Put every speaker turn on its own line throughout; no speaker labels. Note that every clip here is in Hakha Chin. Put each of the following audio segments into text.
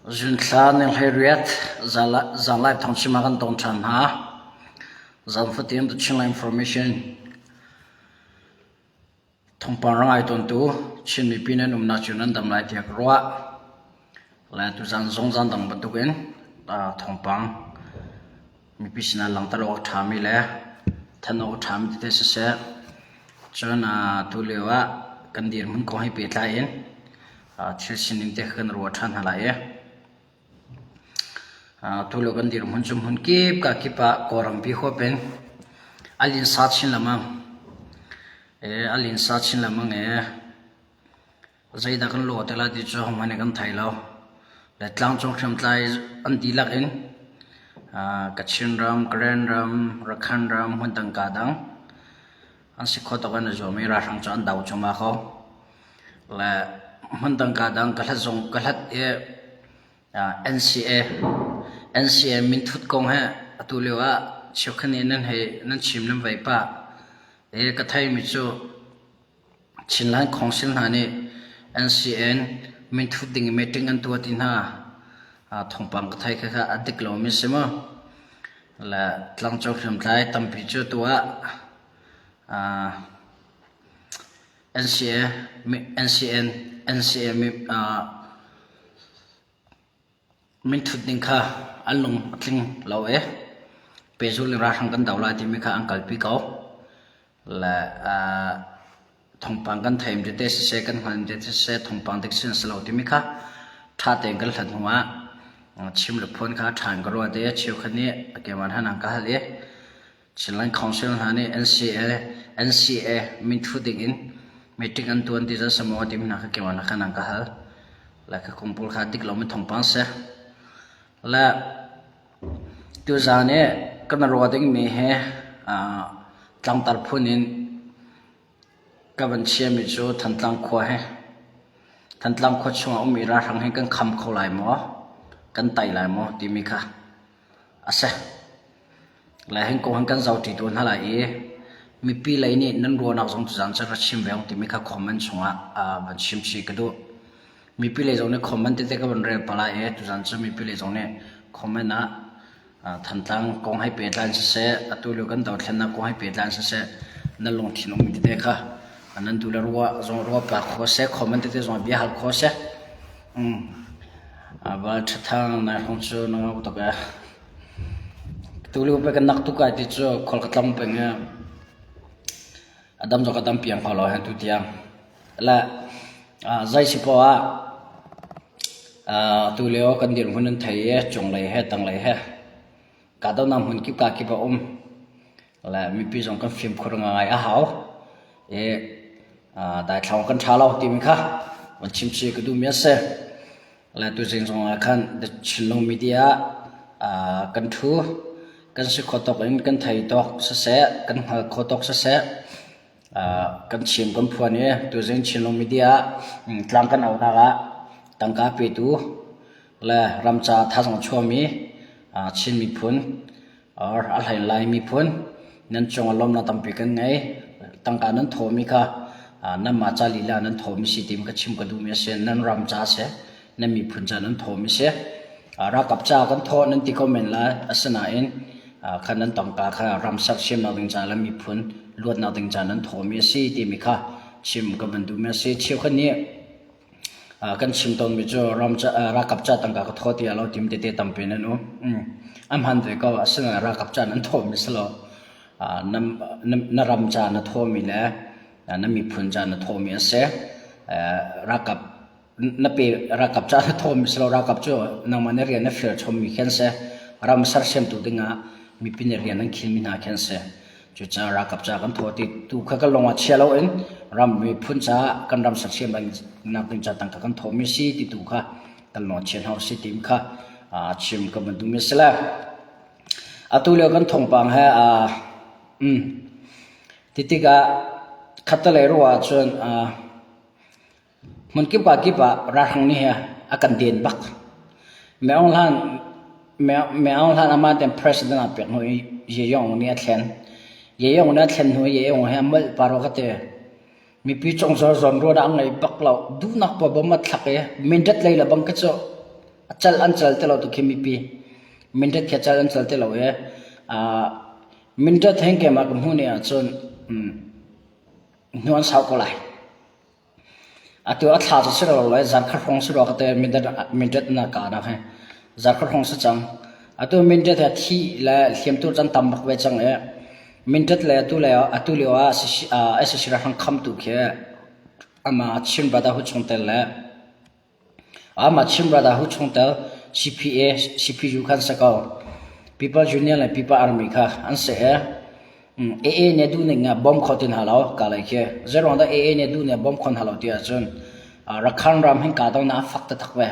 Zunthla ning 18 zanlai thawngchim ah kan tong ṭhan hna. Zan fatin The Chinland Information thawngpang ra ngai tawntu Chin mipi nan umnak cio nan dam lai tiah ka ruah. Le tuzan zong zan dang bantukin thawngpang mipi sinah langhter awk a ṭhami le thanh awk a ṭhami tete siseh, cun tulio ah kan dirhmun kong he pehtlai in thil sining te kha kan ruah ṭhan hna lai i tulio kan dirhmun cu hmun kip ka kip ah Kawlrampi huap in a linsa chin lengmang. A linsa chin lengmang i Zeidah kan lawh te lai ti cu ahohmanh nih kan thei lo. Le tlangcung hriamtlai an dihlak in Kachin ram, Karen ram, Rakhine ram, hmundang kaa dang an si kho tawk in a zuam i ralhrang cu an do cuahmah ko. Le hmundang kaa dang ka hlat zong ka hlat i NCA NCA minthut kong he atu lio ah cheukhat nih nan hei nan chim nan vei pah. I ka theimi cu Chinland Council hna nih NCN minthut ding i meeting an tuah ti hna. Thawngpang ka thei khakha a dik lomi si maw? Le tlangco hriamtlai tampi cu tu ah NCA NCN NCA Minthut ding kha an lung a tling lo i pehzulh in ralhrang kan do lai timi kha an kalpi ko. Le thawngpang kan theim tete siseh, kan hngalh tete siseh, thawngpang dik si si lo timi kha ṭha tein kan hlat hnu ah chim le phuan kha ṭha in ka ruat i cheukhat nih a keimah hna an ka hal i Chinland Council hna nih NCA NCA minthu ding in meeting an tuan ti zat samaw timi hna kha keimah hna khan an ka hal. Le ka kong pawl kha dik lomi thawngpang si. Le tuzaan i kan ruah dingmi hi tlangtar phun in ka van chiami cu Thantlang khua hi Thantlang khua chungah ummi ralhrang hi kan kham kho lai maw? Kan tai lai maw? timi kha a si. Le hin kong hin kan zohṭi tawn hna lai i mipi lei nih nan ruahnak zong tuzaan cu ra chim ve ung timi kha comment chungah van chim chih ka duh. Mipi lei zong nih comment tete ka van rel pah lai i tuzaan cu mipi lei zong nih comment ah Thantlang kong hei pehtlai in siseh, atu lio kan dothlennak kong hei pehtlai in siseh, nan lungthin ummi tete kha nan duh le ruah zong ruah pah kho seh, comment tete zong bia hal kho seh. Val ṭhathang nai hrawng cu na ngau tuk ee. Tulio pe kan nak tuk ai ti cu khual ka tlong peng i a dam zong ka dam piang kho lo hen tu tiang. Le zei si poah ah tulio kan dirhmun an thei i cunglei he tanglei he kahdohnak hmun kip ka kip a um. Le mipi zong kan fimkhur ngai a hau. I daithlang kan ṭha lo timi kha van chim chih ka duhmi a si. Le tuzing zong ah khan The Chinlung Media ah kan ṭhu. Kan si kho tawk in kan thei tawk siseh, kan hngal kho tawk siseh, kan chim kan phuan i tuzing Chinlung Media ah tlang kan auhnak ah tangka petu le ramca thazaang chuahmi Chin miphun or a hlei Lai miphun nan cung ah lawmnak tampi kan ngei. Tangka nan thawhmi kha nanmah ca lila nan thawhmi si ti ka chim ka duhmi a si. Nan ram ca a si. Nan miphun ca nan thawhmi a si. Ralkap ca kan thawh nan ti ko men lai. Asinain kha nan tangka kha ram sersiamnak ding ca le miphun luatnak ding ca nan thawhmi a si timi kha chim ka van duhmi a si. Cheukhat nih Kan chim tawnmi cu ram ca, ralkap ca tangka ka thaw tiah lo tim tete tampi nan um. A hman ve ko. Asinain ralkap ca nan thawmi si lo. Na ram ca na thawmi le na miphun ca na thawmi a si. Ralkap na pe ralkap ca na thawmi si lo. Ralkap cu nangmah na rian na fir chommi khi an si. Ram sersiamtu dingah mipi nih rian an khinmi hna khi an si. Cucaah ralkap ca kan thaw ti tu kha kan lung ah chia loin ram miphun caah kan ram sersiam nak ding ca tangka kan thawhmi si ti tu kha kan lung ah chia hna usih ti kha chim ka van duhmi a si le atu lio kan thawngpang he ti tikah khattelei ruah ahcun Hmunkip ah kip ah ralhrang nih a kan den bak. Mei Aung Hlan Mei Aung Hlan amah tein president ah pek hnu i Ye Yong nih a thlen. Ye Yong nih a thlen hnu i Ye Yong hi a molh pah rua ka ti. Mipi congzor zawn ruah dah a ngei bak lo. Duhnak paoh bom a thlak i mindat lei le bang khi cu. A cal an cal ti lo tu khi mipi. Mindat khi a cal an cal ti lo i Mindat heng keimah ka hmuh ni ahcun hnu an sau ko lai. Atu a thla cu si lo lai zarkhat hrawng si rua ka te Mindat Mindat na ka nak hi zarkhat hrawng si cang. Atu Mindat he thi le hliamtu can tam bak ve cang i Mindat le atu le atu lio ah SAC ralhrang khamtu khi amah Chin Brotherhood chungtel le Amah Chin Brotherhood chungtel CPA, CPU kha an si ko. People Union le People Army kha an si i AA nih duh ning ah bawm kho ti hna lo ka lei khi. Zeiruang dah AA nih duh ning ah bawm kho hna lo ti ahcun Rakhine ram hin kahdohnak a fak taktak ve.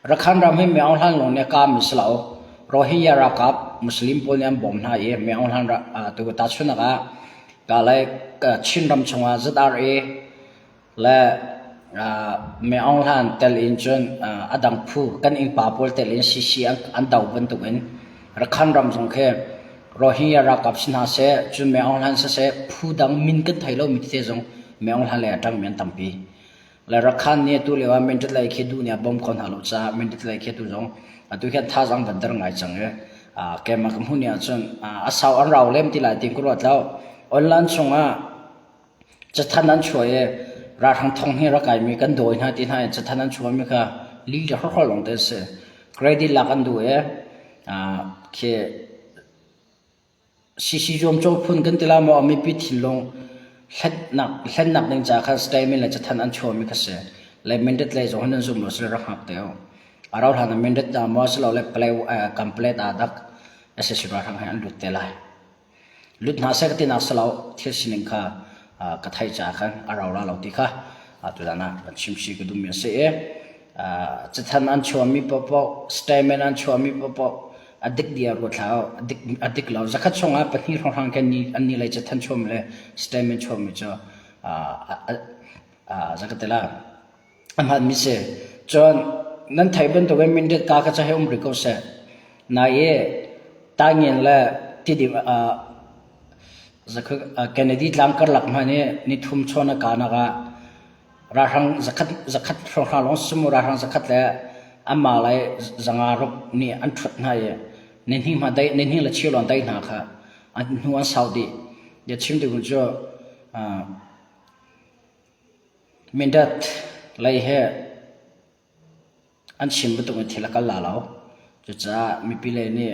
Rakhine ram hi Myo Aung Hlaing lawng nih a kaami si lo. Rohingya ralkap Muslim pawl nih an bawm hna i Myo Aung Hlaing tu tahchunhnak ah ka lei Chin ram chungah ZRA le Myo Aung Hlaing tel in cun a dang phu kan innpa pawl tel in CC an do bantukin Rakhine ram zong khi Rohingya ralkap si hna seh cun Myo Aung Hlaing siseh phu dang min kan thei lomi tete zong Myo Aung Hlaing lei ah ṭangmi an tampi. Le Rakhine nih atu lio ah Mindat lei khi duh nih a bawm kho hna lo caah Mindat lei khi atu zong atu hian thazaang van der ngai cang i keimah ka hmuh ni ahcun a sau an rau lem ti lai tiin ka ruat lo. Online chungah Cathanh an chuah i ralhrang thong hi rak kaimi kan dawi hna ti hna in cathanh an chuahmi kha li le hrawkhrol lawng te a si. Credit lak an duh i khi CC zuamcawh phun kan ti la maw mipi thinlung hlennak hlennak ding ca kha statement le cathanh an chuahmi kha si. Le mindat lei zong hin an zum lo sile rak hngak te u. A rau hlan ah mindat dah maw silole play complete ah dak SSC ralhrang he an lut te lai. Lut hna seh ka tinak si lo, thil sining kha ka theih caah khan a rau la lo ti kha tuzan ah kan chimchih ka duhmi a si i cathan an chuahmi paohpaoh, statement an chuahmi paohpaoh a dik dih ah ruat hlah u. A dik, a dik lo. Zakhat chungah pahnih hrawnghrang khin ni, an ni lei cathan chuahmi le statement chuahmi cu zakatela a hmaanmi si. Cun nan theih bantukin mindat ka kha cu hei um rih ko seh. Nai i Taingen le Tidim Kennedy tlang karlak hmanh i nithum chawn a kanak ah ralhrang zakhat zakhat hrawnghrang lawng si mu ralhrang zakhat le anmah lei zanga ruk nih an ṭhut hna i nihnih hma dei nihnih le cheu lawng dei hna kha an hnu an sau dih. Bia chim ding cu Mindat lei he an chim bantuk in thil a kal la lo. Cucaah mipi lei nih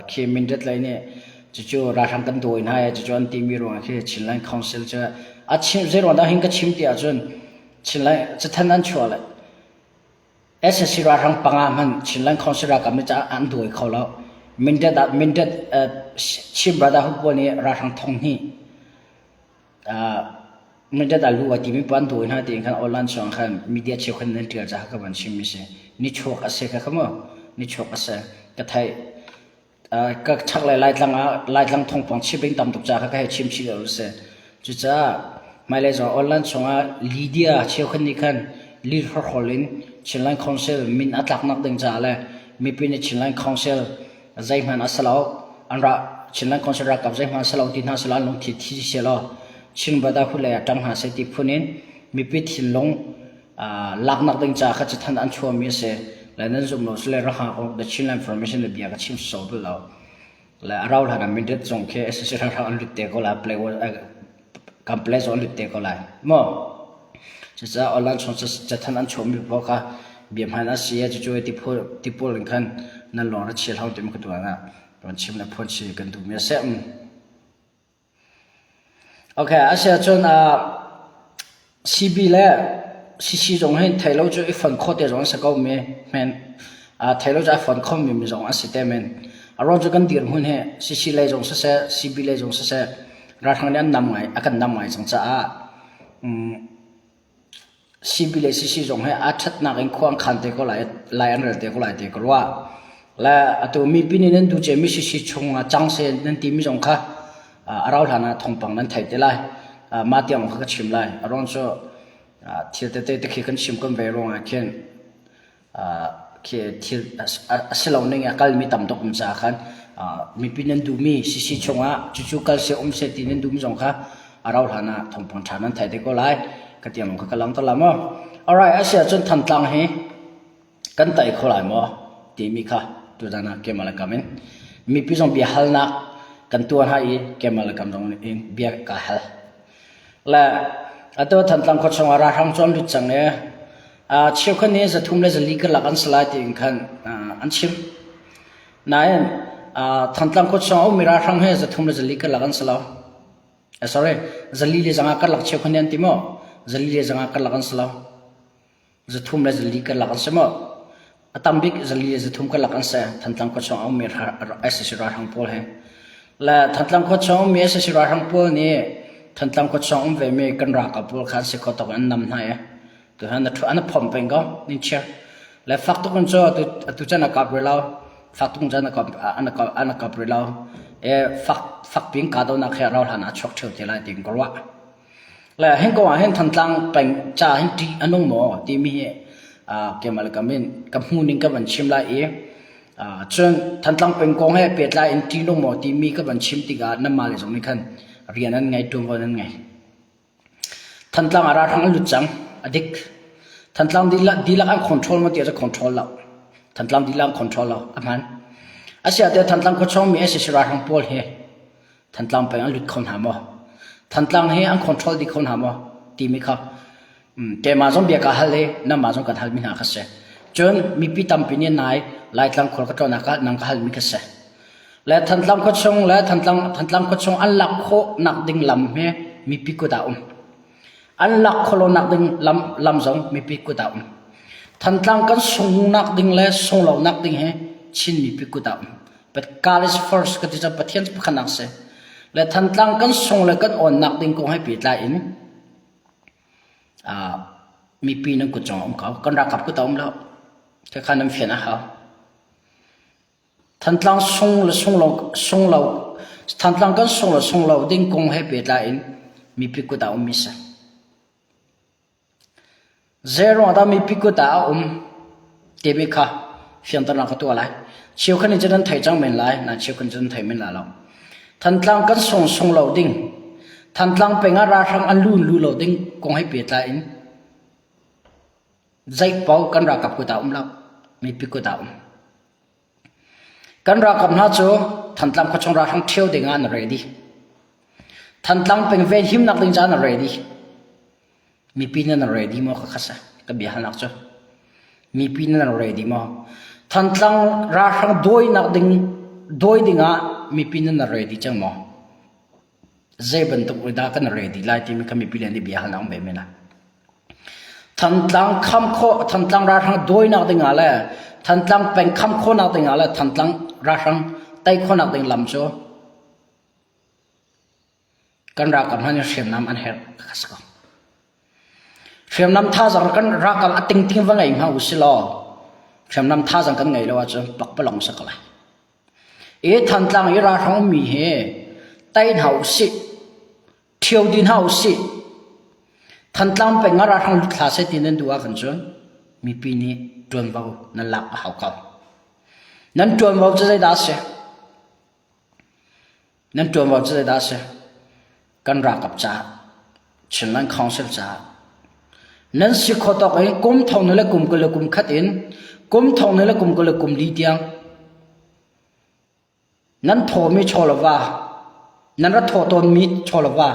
khi Mindat lei nih cucu ralhrang kan dawi hna i cucu an timi ruangah khi Chinland Council cu a chim zeiruang dah hin ka chim ti ahcun Chinland cathan an chuah le SSC ralhrang panga hmanh Chinland Council ralkap nih an dawi kho lo. Mindat ah Mindat Chin Brotherhood pawl nih ralhrang thong hnih Mindat ah lu a timi pa an dawi hna tiin khan online chungah khan media cheukhat nan ṭial caah ka van chimmi si. Nichuak a si kha kha mu. Nichuak a si. Ka theih. Ka chaklei Laitlang ah Laitlang thawngpang chim ding tam tuk caah kha ka hei chim chih lo si. Cucaah hmailei zong online chungah media cheukhat nih khan lih hrawkhrol in Chinland Council min a tlaknak ding caah le mipi nih Chinland Council zeihmanh a si lo an ra Chinland Council ralkap zeihmanh a si lo ti hna selaw an lungthin thi si law Chin Brotherhood lei ah ṭang hna seh ti phun in mipi thinlung laknak ding ca kha cathan an chuahmi a si le nan zum lo sile rak hngak u The Chinland Formation le bia ka chim so bal lo le a rau hlan ah mindat zong khi SSC hranghrang an lut te ko lai play kan play zong an lut te ko lai maw Cucaah online chung cathanh an chuahmi paoh kha bia hmaan a si i cucu tipawl in khan nan lawng ra chia hlah u timi ka tuah ah rawn chim le phuan si kan duhmi a si. Okay, a si ahcun CB le CC zong hin thei lo cu i fon kho te zong an si ko mi men thei lo cu ai fon kho mi mi zong an si te men. A ruang cu kan dirhmun hi CC lei zong siseh CB lei zong siseh ralhrang nih an nam ngai a kan nam ngai cang caah CB le CC zong hi aa ṭhatnak in khua an khan te ko lai lai an rel te ko lai ti ka ruah. Le atu mipi nih nan duh ciami CC chung ah cang seh nan timi zong kha a rau hlan ah thawngpang nan theih te lai. Mah tiang kha ka chim lai. A ruang cu thil tete te khi kan chim kan ve ruangah khin khi thil a si lo ning a kalmi tam tuk um caah khan mipi nan duhmi CC chungah cucu kal seh um seh ti nan duhmi zong kha a rau hlan ah thawngpang ṭha nan theih te ko lai ka tiang kha ka lang te la maw alright a si ahcun Thantlang hi Kan tai kho lai maw timi kha tuzan ah keimah le kam in mipi zong bia halnak kan tuah hna i keimah le kam zong in bia ka hal. Le atu Thantlang khua chungah ralhrang cu an lut cang i cheukhat nih 300 le 400 karlak an si lai tiin khan an chim. Nain Thantlang khua chung a ummi ralhrang hi 300 le 400 karlak an si lo. Sorry, 400 le 500 karlak cheukhat nih an ti maw? 400 le 500 karlak an si lo. 300 le 400 karlak an si maw? A tam bik 400 le 300 karlak an si. Thantlang khua chung a ummi sac ralhrang pawl hi. Le Thantlang khua chung ummi sac ralhrang pawl nih Thantlang khua chung um vemi kan ralkap pawl kha an si kho tuk in an nam hna i tuhan an phomh peng ko ning chia. Le fak tuk in cu atu chan a kap rih lo. Fak tuk in cun an kap rih lo. E fak fak pin kahdohnak he rau hlan ah chuak ṭheo te lai tiin ka ruah. Le hin ko ah hin Thantlang peng ca hin ṭih a nung maw timi hi keimah le kam in ka hmu ning ka van chim lai i cun Thantlang peng kong he pehtlai in ṭih nung maw timi ka van chim tikah nanmah le zong nih khan rian an ngei ṭuanvo nan ngei. Thantlang ah ralhrang an lut cang a dik. Thantlang dihlak dihlak an control maw ti ah control lo. Thantlang dihlak an control lo a hman. Asiah Thantlang khuachung mi sac ralhrang pawl hi Thantlang peng an lut kho hna maw? Thantlang hi an control dih kho hna maw? Timi kha keimah zong bia ka hal i nangmah zong kan halmi hna kha si. Cun mipi tampi nih nai Laitlang khual ka tlawnnak ah nang ka halmi kha si. Le Thantlang khuachung le Thantlang Thantlang khuachung an lak khawhnak ding lam hi mipi kut ah um. An lak khawhlonak ding lam lam zong mipi kut ah um. Thantlang kan sungnak ding le sunglonak ding hi Chin mipi kut ah um. But God is first ka ti cang Pathian cu pakhatnak si. Le Thantlang kan sung le kan awnnak ding kong he pehtlai in uh, mipi nan kut cungah um ko. Kan ralkap kut ah um lo. Khakha nan fian a hau. Thantlang sung le sung lo sung lo Thantlang kan sung le sung lo ding kong he pehtlai in mipi kut ah ummi si. Zeiruang dah mipi kut ah a um timi kha fianternak ka tuah lai. Cheukhat nih cun an thei cang men lai, nain cheukhat nih cun an thei men lai lo. Thantlang kan sung sung lo ding, Thantlang peng ah ralhrang an lu lu lo ding kong he pehtlai in zeipaoh kan ralkap kut ah um lo, mipi kut ah um. Kan ralkap hna cu Thantlang khuachung ralhrang ṭhio ding ah an ready. Thantlang peng venhimnak ding caah an ready. Mipi nan ready maw ka kha ka bia halnak cu. Mipi nan ready maw? Thantlang ralhrang dawinak ding dawi ding ah mipi nan ready cang maw? Zei bantuk dah kan ready lai timi kha mipi le nih bia halnak um ve men ah. Thantlang kham khawh Thantlang ralhrang dawinak ding ah le Thantlang peng kham khawhnak ding ah le Thantlang ralhrang tei khawhnak ding lam cu kan ralkap hna nih hriamnam an herh kha si ko. Hriamnam thazaang kan ralkap a tingting va ngei hna usih law hriamnam thazaang kan ngei lo ahcun pakpalawng si ko lai. I Thantlang i ralhrang ummi hi tei hna usih Ṭhio ti hna usih. Thantlang peng ah ralhrang lut hlah seh ti nan duh ahkhan cun mipi nih ṭuanvo nan lak a hau ko. Nan ṭuanvo cu zeidah a si? Nan ṭuanvo cu zeidah a si? Kan ralkap caah, Chinland Council caah nan si khawh tawk in kum thong le kum 20 le kum khat in kum thong le kum 20 le kum li tiang Nan thawmi chawlava, nan ra thaw tawnmi chawlava,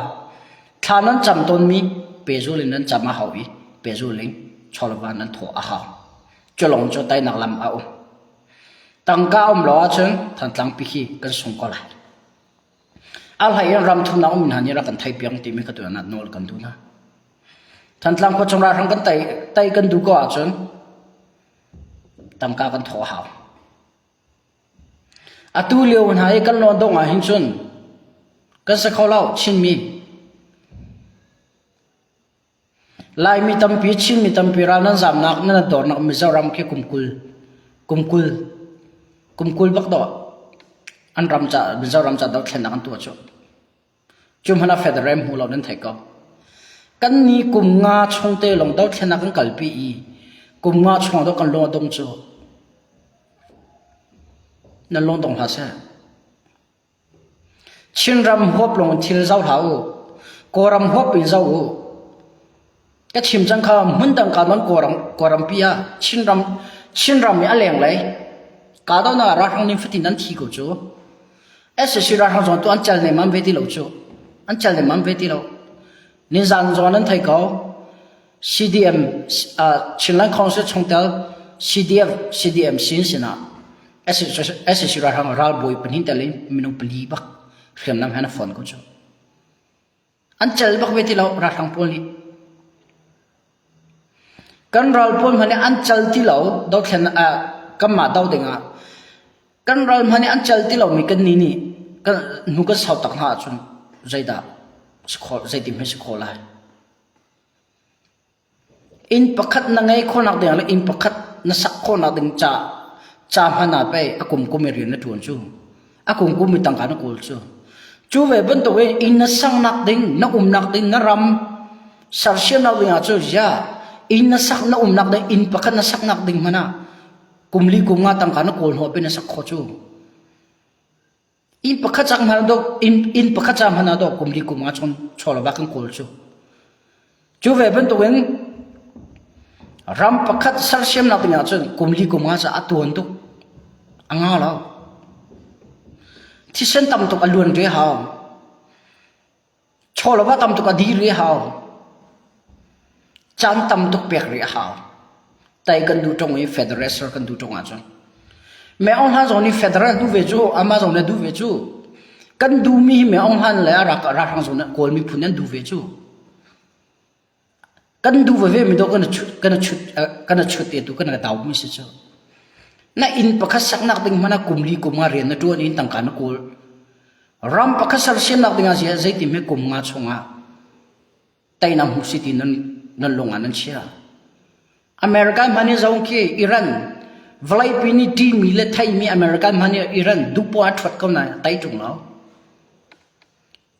thla nan cam tawnmi pehzul in nan cam a hau i pehzul in chawlava nan thaw a hau. Cu lawng cu teinak lam a um. Tangka um lo ahcun Thantlang pi khi kan sung ko lai. A hlei in ram thumnak um hna nih rak kan thei piang timi kha tu ah nawl kan duh hna. Thantlang khua chung ralhrang kan tei, tei kan duh ko ahcun tangka kan thaw a hau. Atu lio hna i kan lawn dongh ah hin cun kan si kho lo Chinmi. Laimi tampi Chinmi tampi ral nan zamnak nan dornak Mizoram khi kum 20 kum 20 kum 20 bak dawh an ram ca Mizoram ca dothlennak an tuah cu. Cu hmanh ah federal hmu lo nan theih ko. Kan ni kum nga chung te lawng dothlennak kan kalpi i kum nga chung ah kan lung a dong cu. Nan lung dong hlah seh. Chinram huap lawng thil zoh hlah u. Kawlram huap in zoh u. Ka chim cang kha hmun dang ka non Kawlram Kawlrampi ah Chinram. Chinram i a lenglei kahdohnak ah ralhrang nifatin an thi ko cu. SAC ralhrang zong tu an cal nemam ve ti lo cu. An cal nemam ve ti lo. Nizan zong nan thei ko. CDM uh, Chinland Council chungtel CDF CDM sin sinah SAC ralhrang ralbawi pahnih tel in minung pali bak hriamnam he na phone ko cu. An cel bak ve ti lo ralhrang pawl nih. Kan ral pawl hmanh nih an cal ti lo dothlen ah kanmah do dingah kan ral hmanh nih an cal ti lomi kan nih nih kan hnu kan sau tak hna ahcun zeidah si khawh zeitin hme si khawh lai. Inn pakhat na ngei khawhnak ding le inn pakhat na sak khawhnak ding ca ca hmanh ah pei a kumkum i rian na ṭuan cu. A kumkum i tangka na kawl cu. Cu ve bantuk in inn na saknak ding, na umnak ding, na ram sersiamnak ding ah cu ya inn na sak na umnak ding inn pakhat na saknak ding hmanh ah kum li kum nga tangka na kawl hnawh pin na sak khawh cu. Inn pakhat cak hmanh do inn inn pakhat ca hmanh ah do kum li kum nga chung chawlava kan kawl cu. Cu ve bantukin ram pakhat sersiamnak ding ahcun kum li kum nga ca a tuan tuk. A nga lo. Thisen tam tuk a luan re hau. Chawlava tam tuk a dir rih a hau. Caan tam tuk pek rih a hau. Tai kan duh ṭung i federal ser kan duh ṭung ahcun. Me Aung Hlan zong nih federal duh ve cu, amah zong nih duh ve cu. Kan duhmi hi Me Aung Hlan le a ralhrang zong nih Kawl miphun an duh ve cu. Kan duh veve mi dawh kan chut kan chut kan chut te tu kan ka dau mi si cu. Na inn pakhat saknak ding hmanh ah kum li kum nga rian na ṭuan in tangka na kawl. Ram pakhat sersiamnak ding ah zeitin he kum nga chungah teinak hmu si ti nan nan lung ah nan chia. America hmanh i zong khi Iran vawleipi nih ṭihmi le theihmi America hmanh i Iran duhpoah a ṭhuat ko nain a tei ṭung lo.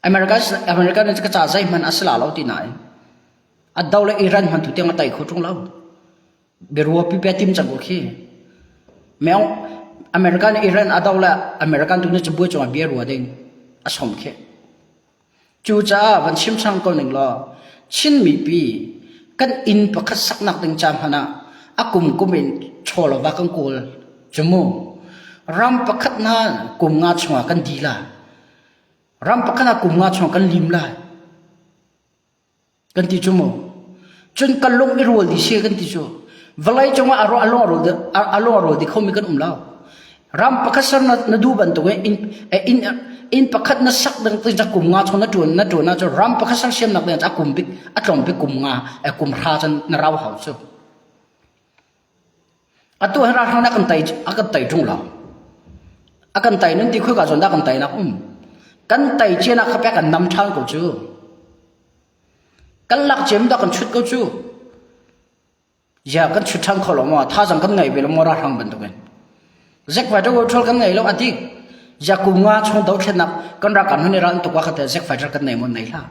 America America nih ka ca zeihmanh a si la lo ti nain a do le Iran hman tu tiang a tai kho ṭung lo. Biaruapi pe tim cang ko khi. Meong American Iran a do le American tu nih cabuai cungah bia rua ding a som khi. Cucaah van chim sang ko ning law Chin mipi kan inn pakhat saknak ding ca hmanh ah a kum kum in chawlava kan kawl cu mu. Ram pakhat hna kum nga chungah kan di la. Ram pakhat ah kum nga chung kan lim lai. Kan ti cu mu. Cun kan lung i rual di si kan ti cu. Vawlei cungah a lung a rual a lung a rual di khomi kan um lo. Ram pakhat ser na, na duh bantuk in inn inn pakhat na sak ding ti kum nga chung na tuan na tuan ah cu ram pakhat ser siamnak ding a kum bik a tlawm bik kum nga kum hra cun na rau hau cu. Atu hi ralhrang nih a kan tei a kan tei ṭung lo. A kan tei nan ti khoi ka zawn dah kan tei nak um. Kan tei cia nak kha pek kan nam ṭhan ko cu. Kan lak ciam dah kan chut ko cu. Ya kan chut ṭhan kho lo maw? Thazang kan ngei ve lo maw ralhrang bantukin. Zek fighter control kan ngei lo ati. Ya kum nga chung dothlennak kan ralkap hna nih ral an tuk ah kha Zek fighter kan nei maw nei hlah.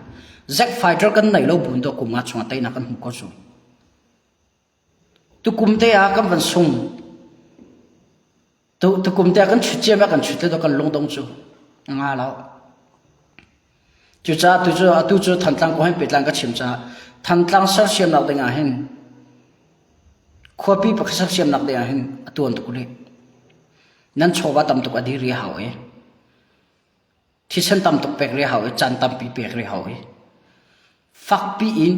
Zek fighter kan nei lo bun to kum nga chung ah teinak kan hmu ko cu. Tukum te ah kan van sung. Tu, tukum te ah kan chut ciam ah kan chut le kan lungdong cu nga lo. Cucaah tu cu atu cu Thantlang kong hin pehtlang ka chim caah Thantlang sersiamnak ding ah hin khuapi pakhat sersiamnak ding ah hin a tuan tuk rih. Nan chawva tam tuk a dir i hau i thisen tam tuk pek rih hau i caan tampi pek rih hau i fakpi in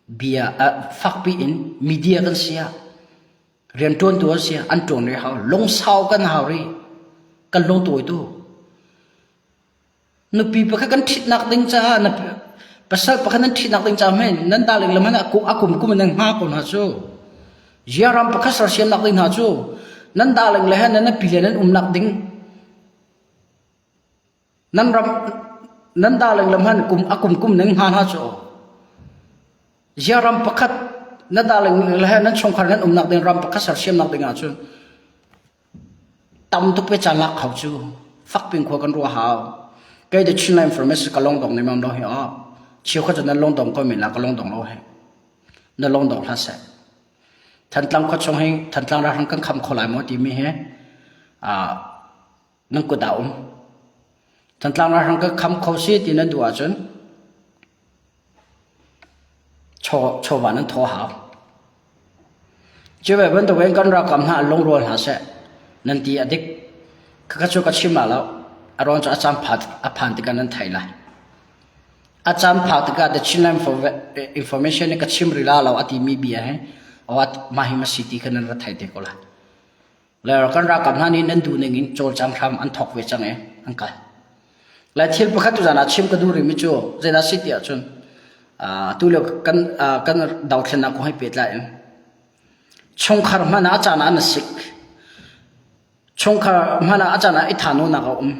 bia uh, fakpi in media kan si ah rianṭuantu an si ah an ṭuan rih hau lungsau kan hau rih kan lungtawi tu nupi pakhat kan ṭhitnak ding caah na pasal pakhat nan ṭhitnak ding caah men nan darling lam a kum kum nan hnga ko hna cu ziaram pakhat sersiamnak ding hna cu nan darling le he nan pi le nan umnak ding Nan ram nan da lenglam han kum a kum kum ning hna hna cu zia ram pakhat na da leng le nan chungkhar nan umnak ding ram pakhat sersiamnak ding ahcun tam tuk pe caan lak khau cu fak pin khua kan ruah hau kei the Chin Line Information ka long dong ne mam lo hi a chiu kha cu nan long dong ko men la ka long dong lo he na long dong hla seh Thantlang khua chung hi Thantlang ralhrang kan kham kho lai maw timi hi a nan kut ah um. Thantlang ralhrang ka kham kho si ti nan duh ahcun chawva nan thaw hau. Cu ve bantukin kan ralkap hna an lungrual hna seh nan ti a dik. Khakha cu ka chim la lo. A ruang cu a caan a phan tikah nan thei lai. A caan phak tikah The Chinland Information nih ka chim rih la lo a timi bia hi mah hi ma si ti kha nan ra thei te ko lai. Le kan ralkap hna nih nan duh ning in cawlcang hram an thawk ve cang i an kal. Le thil pakhat tuzan ah chim ka duh rihmi cu zeidah si ti ahcun atu lio kan kan dothlennak kong he pehtlai in chungkhar hmanh ah a caan ah an sik. Chungkhar hmanh ah a caan ah i thahnawnnak a um.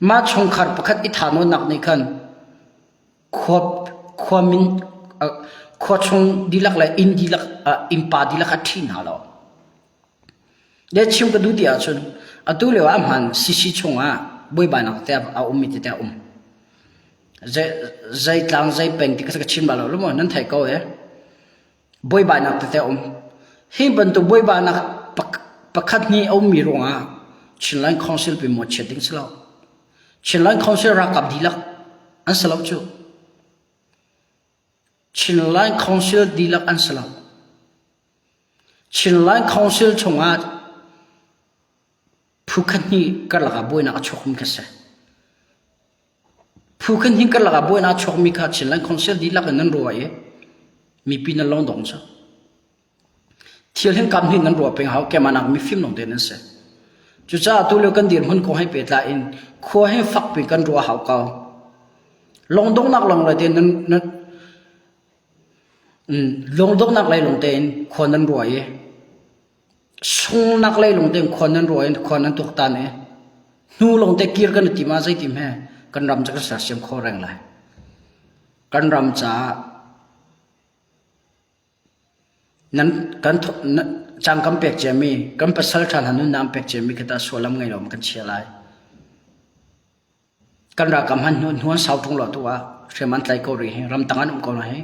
Mah chungkhar pakhat i thahnawnnak nih khan khua khua min khua chung dihlak le inn dihlak innpa dihlak a ṭhi hna lo. Le chim ka duh ti ahcun atu lio ah hmaan CC chungah buaibainak te a ummi tete a um. Zei tlang zei peng ti ka chim bal lo maw nan theih ko e. Buaibainak tete a um. Hi bantuk buaibainak pakhat hnih a ummi ruangah Chinland Council pi mawhchiat ding si lo. Chinland Council ralkap dihlak an si lo cu. Chinland Council dihlak an si lo. Chinland Council chungah phu khat hnih karlak ah buainak a chuakmi kha si. Phu khat hnih karlak ah buainak a chuakmi kha Chinland Council dihlak in nan ruah i mipi nan lawng dong cu. Thil hin kam hnih nan ruah peng hau keimah nak mifim lawng te nan si. Cucaah tulio kan dirhmun kong he pehtlai in khua he fakpi kan ruah hau ko. Lungdonghnak lawng le te nan, nan lungdonghnak lei lawng tein khua nan ruah i sungnak lei lawng tein khua nan ruah i khua nan tuaktan i hnu lawng te kir kan i tim ah zeitim he kan ram cu kan sersiam kho reng lai. Kan ram caah Nan kan cang kan pek ciami kan pasal ṭha hna nunnak an pek ciami khi tah sullam ngei lo kan chia lai. Kan ralkap hmanh hnu an sau ṭung lo tu ah hriam an tlai ko rih hi ramtang an um ko lai hi.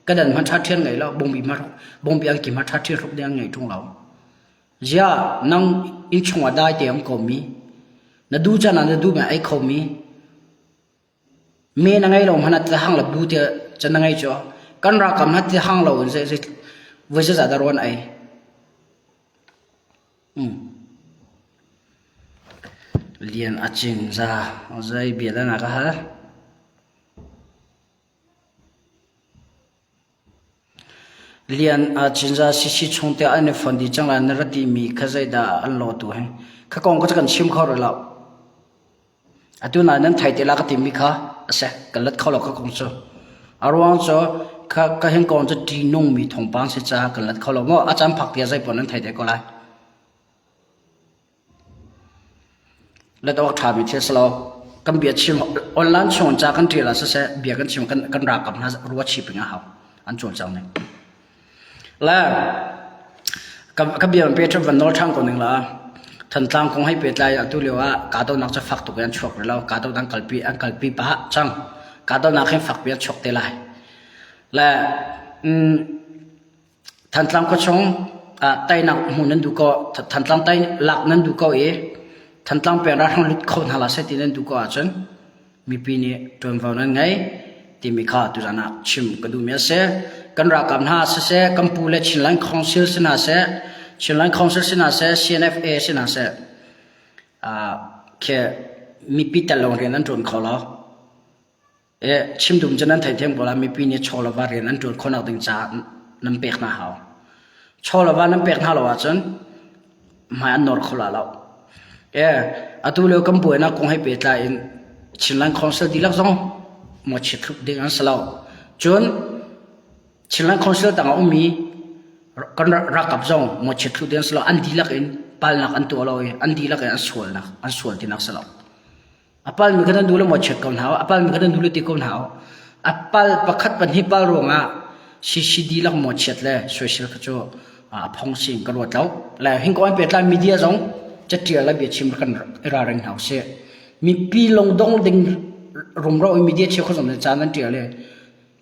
Ka dan hmanh ṭha ṭhian ngei lo bungbi hmanh bungbi an ki hmanh ṭha ṭhian hruk ding an ngei ṭung lo. Ziah nang innchung ah dai te um ko mi na duh caan ah na duh mi ei kho mi Me na ngei lo hmanh ah tihang le bu te can na ngei cu. Kan ralkap hna tihang lo in zei zei voi zeizah dah rawn ei. Mm. Lian a cin za zei bia dah na ka hal? Lian a cinza sisi chung te an i fon dih cang lai na ra timi kha zeidah an law tu he kha kong kha kan chim kho rih lo. Atu nain nan thei te la ka timi kha a si kan let kho lo kha kong cu. A ruang cu kha ka hin kong cu ṭihnungmi thawngpang si caah kan let kho lo maw a caan phak tiah zei paoh nan thei te ko lai. Let awk ṭhami thil si lo. Kan bia chim online chung ca kan ṭial ah siseh bia kan chim kan kan ralkap hna ruat chih ping a hau an cawlcang ning. Le ka ka bia pe ṭha van nawl ṭhan ko ning la. Thantlang kong hei pehtlai atu lio ah kahdohnak cu fak tuk in an chuak rih lo. Kahdohnak an kalpi an kalpi pah cang. Kahdohnak hin fakpi an chuak te lai. Le mm, Thantlang khuachung ah teinak hmuh nan duh ko Thantlang tei lak nan duh ko i Thantlang peng ralhrang lut kho hna hlah seh ti nan duh ko ahcun mipi nih ṭuanvo nan ngei timi kha tuzan ah chim ka duhmi a si. Kan ralkap hna siseh, kan pu le Chinland Council si hna seh, Chinland Council si hna seh, CNFA si hna seh, khi mipi tel lo rian an ṭuan kho lo. Chim dum cu nan theithiam ko lai mipi nih chaw le va rian an ṭuan khawhnak ding caah nan pek hna hau. Chaw le va nan pek hna lo ahcun hmai an nawr kho la lo. Atu lio kan buainak kong he pehtlai in Chinland Council dihlak zong mawchiat thluk ding an si lo. Cun Chinland Council tang a ummi kan ralkap zong mawchiat thluk ding an si lo. An dihlak in palnak an tuah lo i an dihlak in an sualnak an sual tinak si lo. A palmi kha nan duh le maw check ko hna u. A palmi kha nan duh le ti ko hna u. A pal pakhat pahnih pal ruangah CCD lak maw chiat le soisel kha cu a phong sin ka ruat lo. Le hin ko an pehtlai media zong catial le biachim kan i ralring hna usih. Mipi lungdong ding rumro i media cheu kha zong caan nan tial i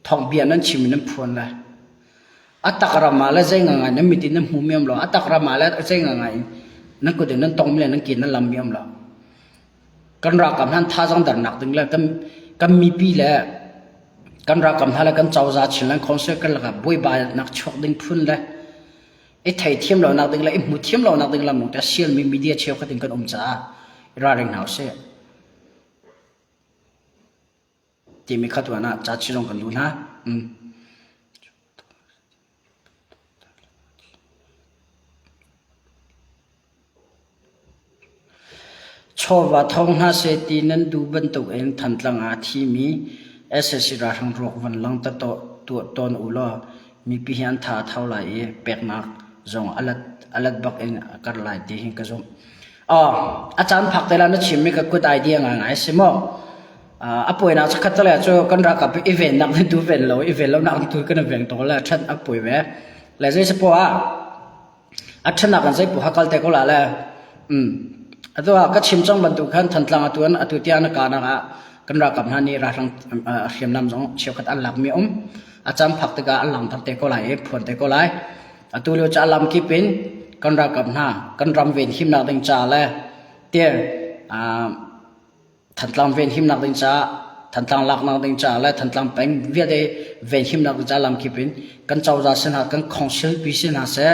thawng bia nan chim in nan phuan le a tak ram ah le zei ngangai nan mit in nan hmu mi um lo a tak ram ah le zei ngangai nan kut in nan tong mi le nan ke nan lam mi um lo Kan ralkap hna an thazaang dernak ding le kan, kan mipi le. Kan ralkap hna le kan cozah Chinland Council kan lakah buaibainak chuak ding phun le i theithiam lonak ding le i hmuthiam lonak ding lam te sialmi media cheukhat in kan um caah i ralring hna usih. Timi kha tuan ah ca zong kan duh hna. Mm. Chawva thawng hna seh ti nan duh bantukin Thantlang ah a thimi sac ralhrang ruak van langhter tuah tawn ulaw mipi hi an tha a tho lai i peknak zong a lat bak in a karh lai ti hi ka zumh. A caan phak te lai na chimmi ka good idea ngaingai a si maw? A puainak cu khat le cu kan ralkap i vennak nan tu ven lo i ven lonak tu kan i veng to le ṭhat a pui ve. Le zei si poah ah A ṭhanak in zeipoh kha kal te ko la le um atu ah ka chim cang bantuk khan Thantlang atu an atu tiang na kahnak ah kan ralkap hna nih ralhrang hriamnam zong cheukhat an lakmi um a caan phak tikah an langhter te ko lai i phuan te ko lai. Atu lio cu a lamkip in kan ralkap hna kan ram ven himnak ding ca le tiah Thantlang venhimnak ding caah Thantlang laknak ding caah le Thantlang peng vialte venhimnak ding caah lamkip in kan cozah sin hna kan council pi sin hna seh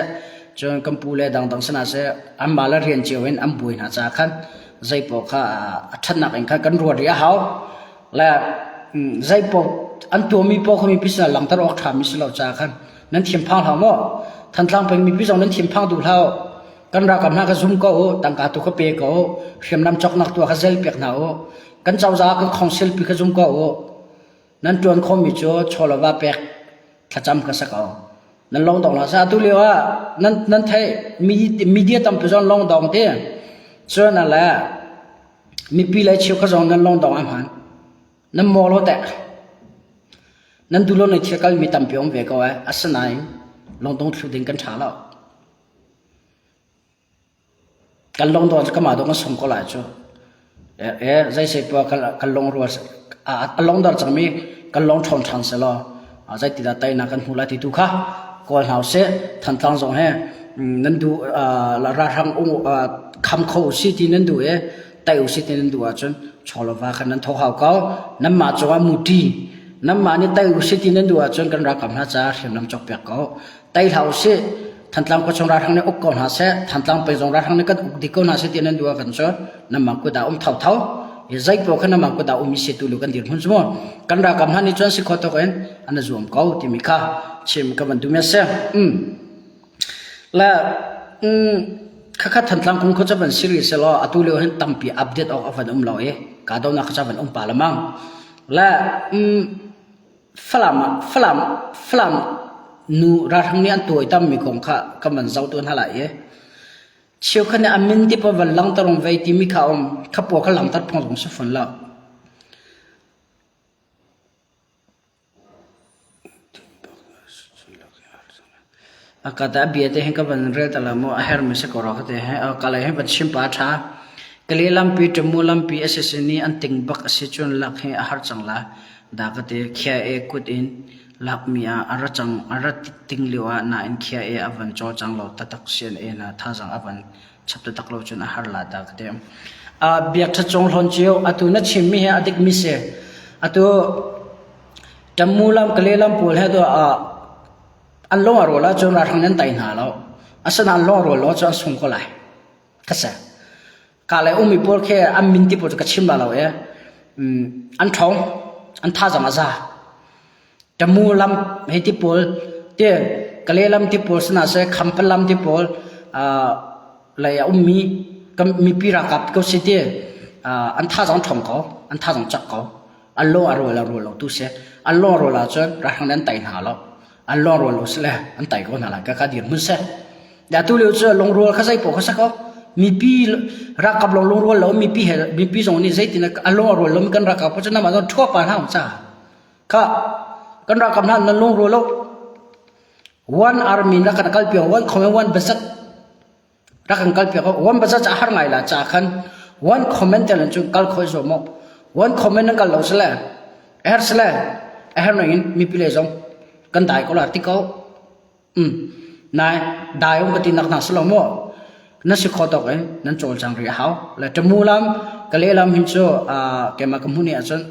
cun kan pu le dangdang sin hna seh anmah le rian cio in an buai hna caah khan zeipaoh kha a ṭhatnak in khan kan ruat rih a hau le zeipaoh an tuahmi paoh kha mipi sinah langhter awk ṭhami si lo caah khan nan thinphang hlah maw Thantlang peng mipi zong nan thinphang duh hlah u Kan ralkap hna kha zum ko u, tangka tu kha pe ko u, hriamnam cawknak tu kha zel piak hna u. Kan cozah kan council pi kha zum ko u. Nan ṭuan khomi cu chawlava pek thlacam kha si ko. Nan longdong la sa atu lio ah nan nan theih media tampi zong longdong ti. Cun ale mipi le cheu kha zong nan longdong a hman. Nan maw lo teh. Nan duh lo na thil kalmi tampi um ve ko eh. Asinain longdong thlu ding kan ṭha lo. Kan lungdawn cu kamah dawh kan sung ko lai cu. E, zei poah kan lungrual a lungdor cangmi kan lung ṭhawng ṭhan selaw zeitidah teinak kan hmu lai ti tu kha kawl hna usih. Thantlang zong he nan duh ralhrang kham kho usih ti nan duh i tei usih ti nan duh ahcun chawlava khan nan thawk hau ko. Nanmah cungah muṭi nanmah nih tei usih ti nan duh ahcun kan ralkap hna caah hriamnam cawkpiak ko. Tei hlah usih. Thantlang khuachung ralhrang nih uk ko hna seh, Thantlang peng zong ralhrang nih kan uk dih ko hna seh ti nan duh ah kan cu nanmah kut ah um thotho. I zeipaoh kha nanmah kut ah um i si tu lu kan dirhmun cu mu. Kan ralkap hna nih cun si kho tuk in an i zuam ko timi kha chim ka van duhmi a si. Mm. Le mm, khakha Thantlang kong kha cu van si rih selaw atu lio hin tampi update awk a van um lo i kahdohnak kha cu a van um pa lemang. Le mm, Falam ah Falam Falam nu ralhrang nih an tuaitammi kong kha kan van zoh tuan hna lai i cheukhat nih a min ti pawl van langhter um vei timi kha um kha pawl kha langhter phung zong si fawn lo. A ka ta bia te hin ka van rel ta la mu a hermi si ko rua ka ti he ka lei hin van chim pa a ṭha. Kale lampi ṭamu lampi a si sin i an ting bak a si cun lak hi a har cang la. Dah ka ti khia e kut in lakmi ah a ra cang a ra ting lio ah nain khia e a van cawlcang lo taktak sian e na thazang a van chap taktak lo cun a har la dah ka ti. Biak ṭha cung hlawn cio atu na chimmi hi a dikmi si. Atu ṭamu lam kale lam pawl he tu an lung a rual ahcun ralhrang nih an tei hna lo. Asinain an lung a rual lo ahcun an sung ko lai. Ka si. Ka le ummi pawl khi an min ti pawl cu ka chim la lo i an ṭhawng, an thazang a za. Tamu lam hei ti pawl ti Kale lam ti pawl sina seh Khampat lam ti pawl lei a ummi kan mipi ralkap ko si ti an thazang ṭhawng ko, an thazang cak ko. An lung a rual a rual lo tu si. An lung a rual ahcun ralhrang nih an tei hna lo. An lung a rual lo si le an tei ko hna lai. Ka ka dirhmun si. Da tu lio cu lungrual kha zei paoh kha si ko. Mipi ralkap lawng lungrual lo mipi he mipi zong nih zeitin a lung a rual lo mi kan ralkap cu namah zong ṭhua pa hna um ca. Kha kan ralkap hna nan lungrual lo. One army na kan kal piak one comment one bazat rak kan kal piak one bazat a har ngai la ca khan one comment te cun kal khoi zo mo one comment nan kal lo sele er sele er no in mipi le zong kan dai ko la ti ko um nai dai um ka ti nak na selo mo na si kho tok in nan cawlcang ri a hau le tamu lam kale lam hin cu kema ka hmuni ahcun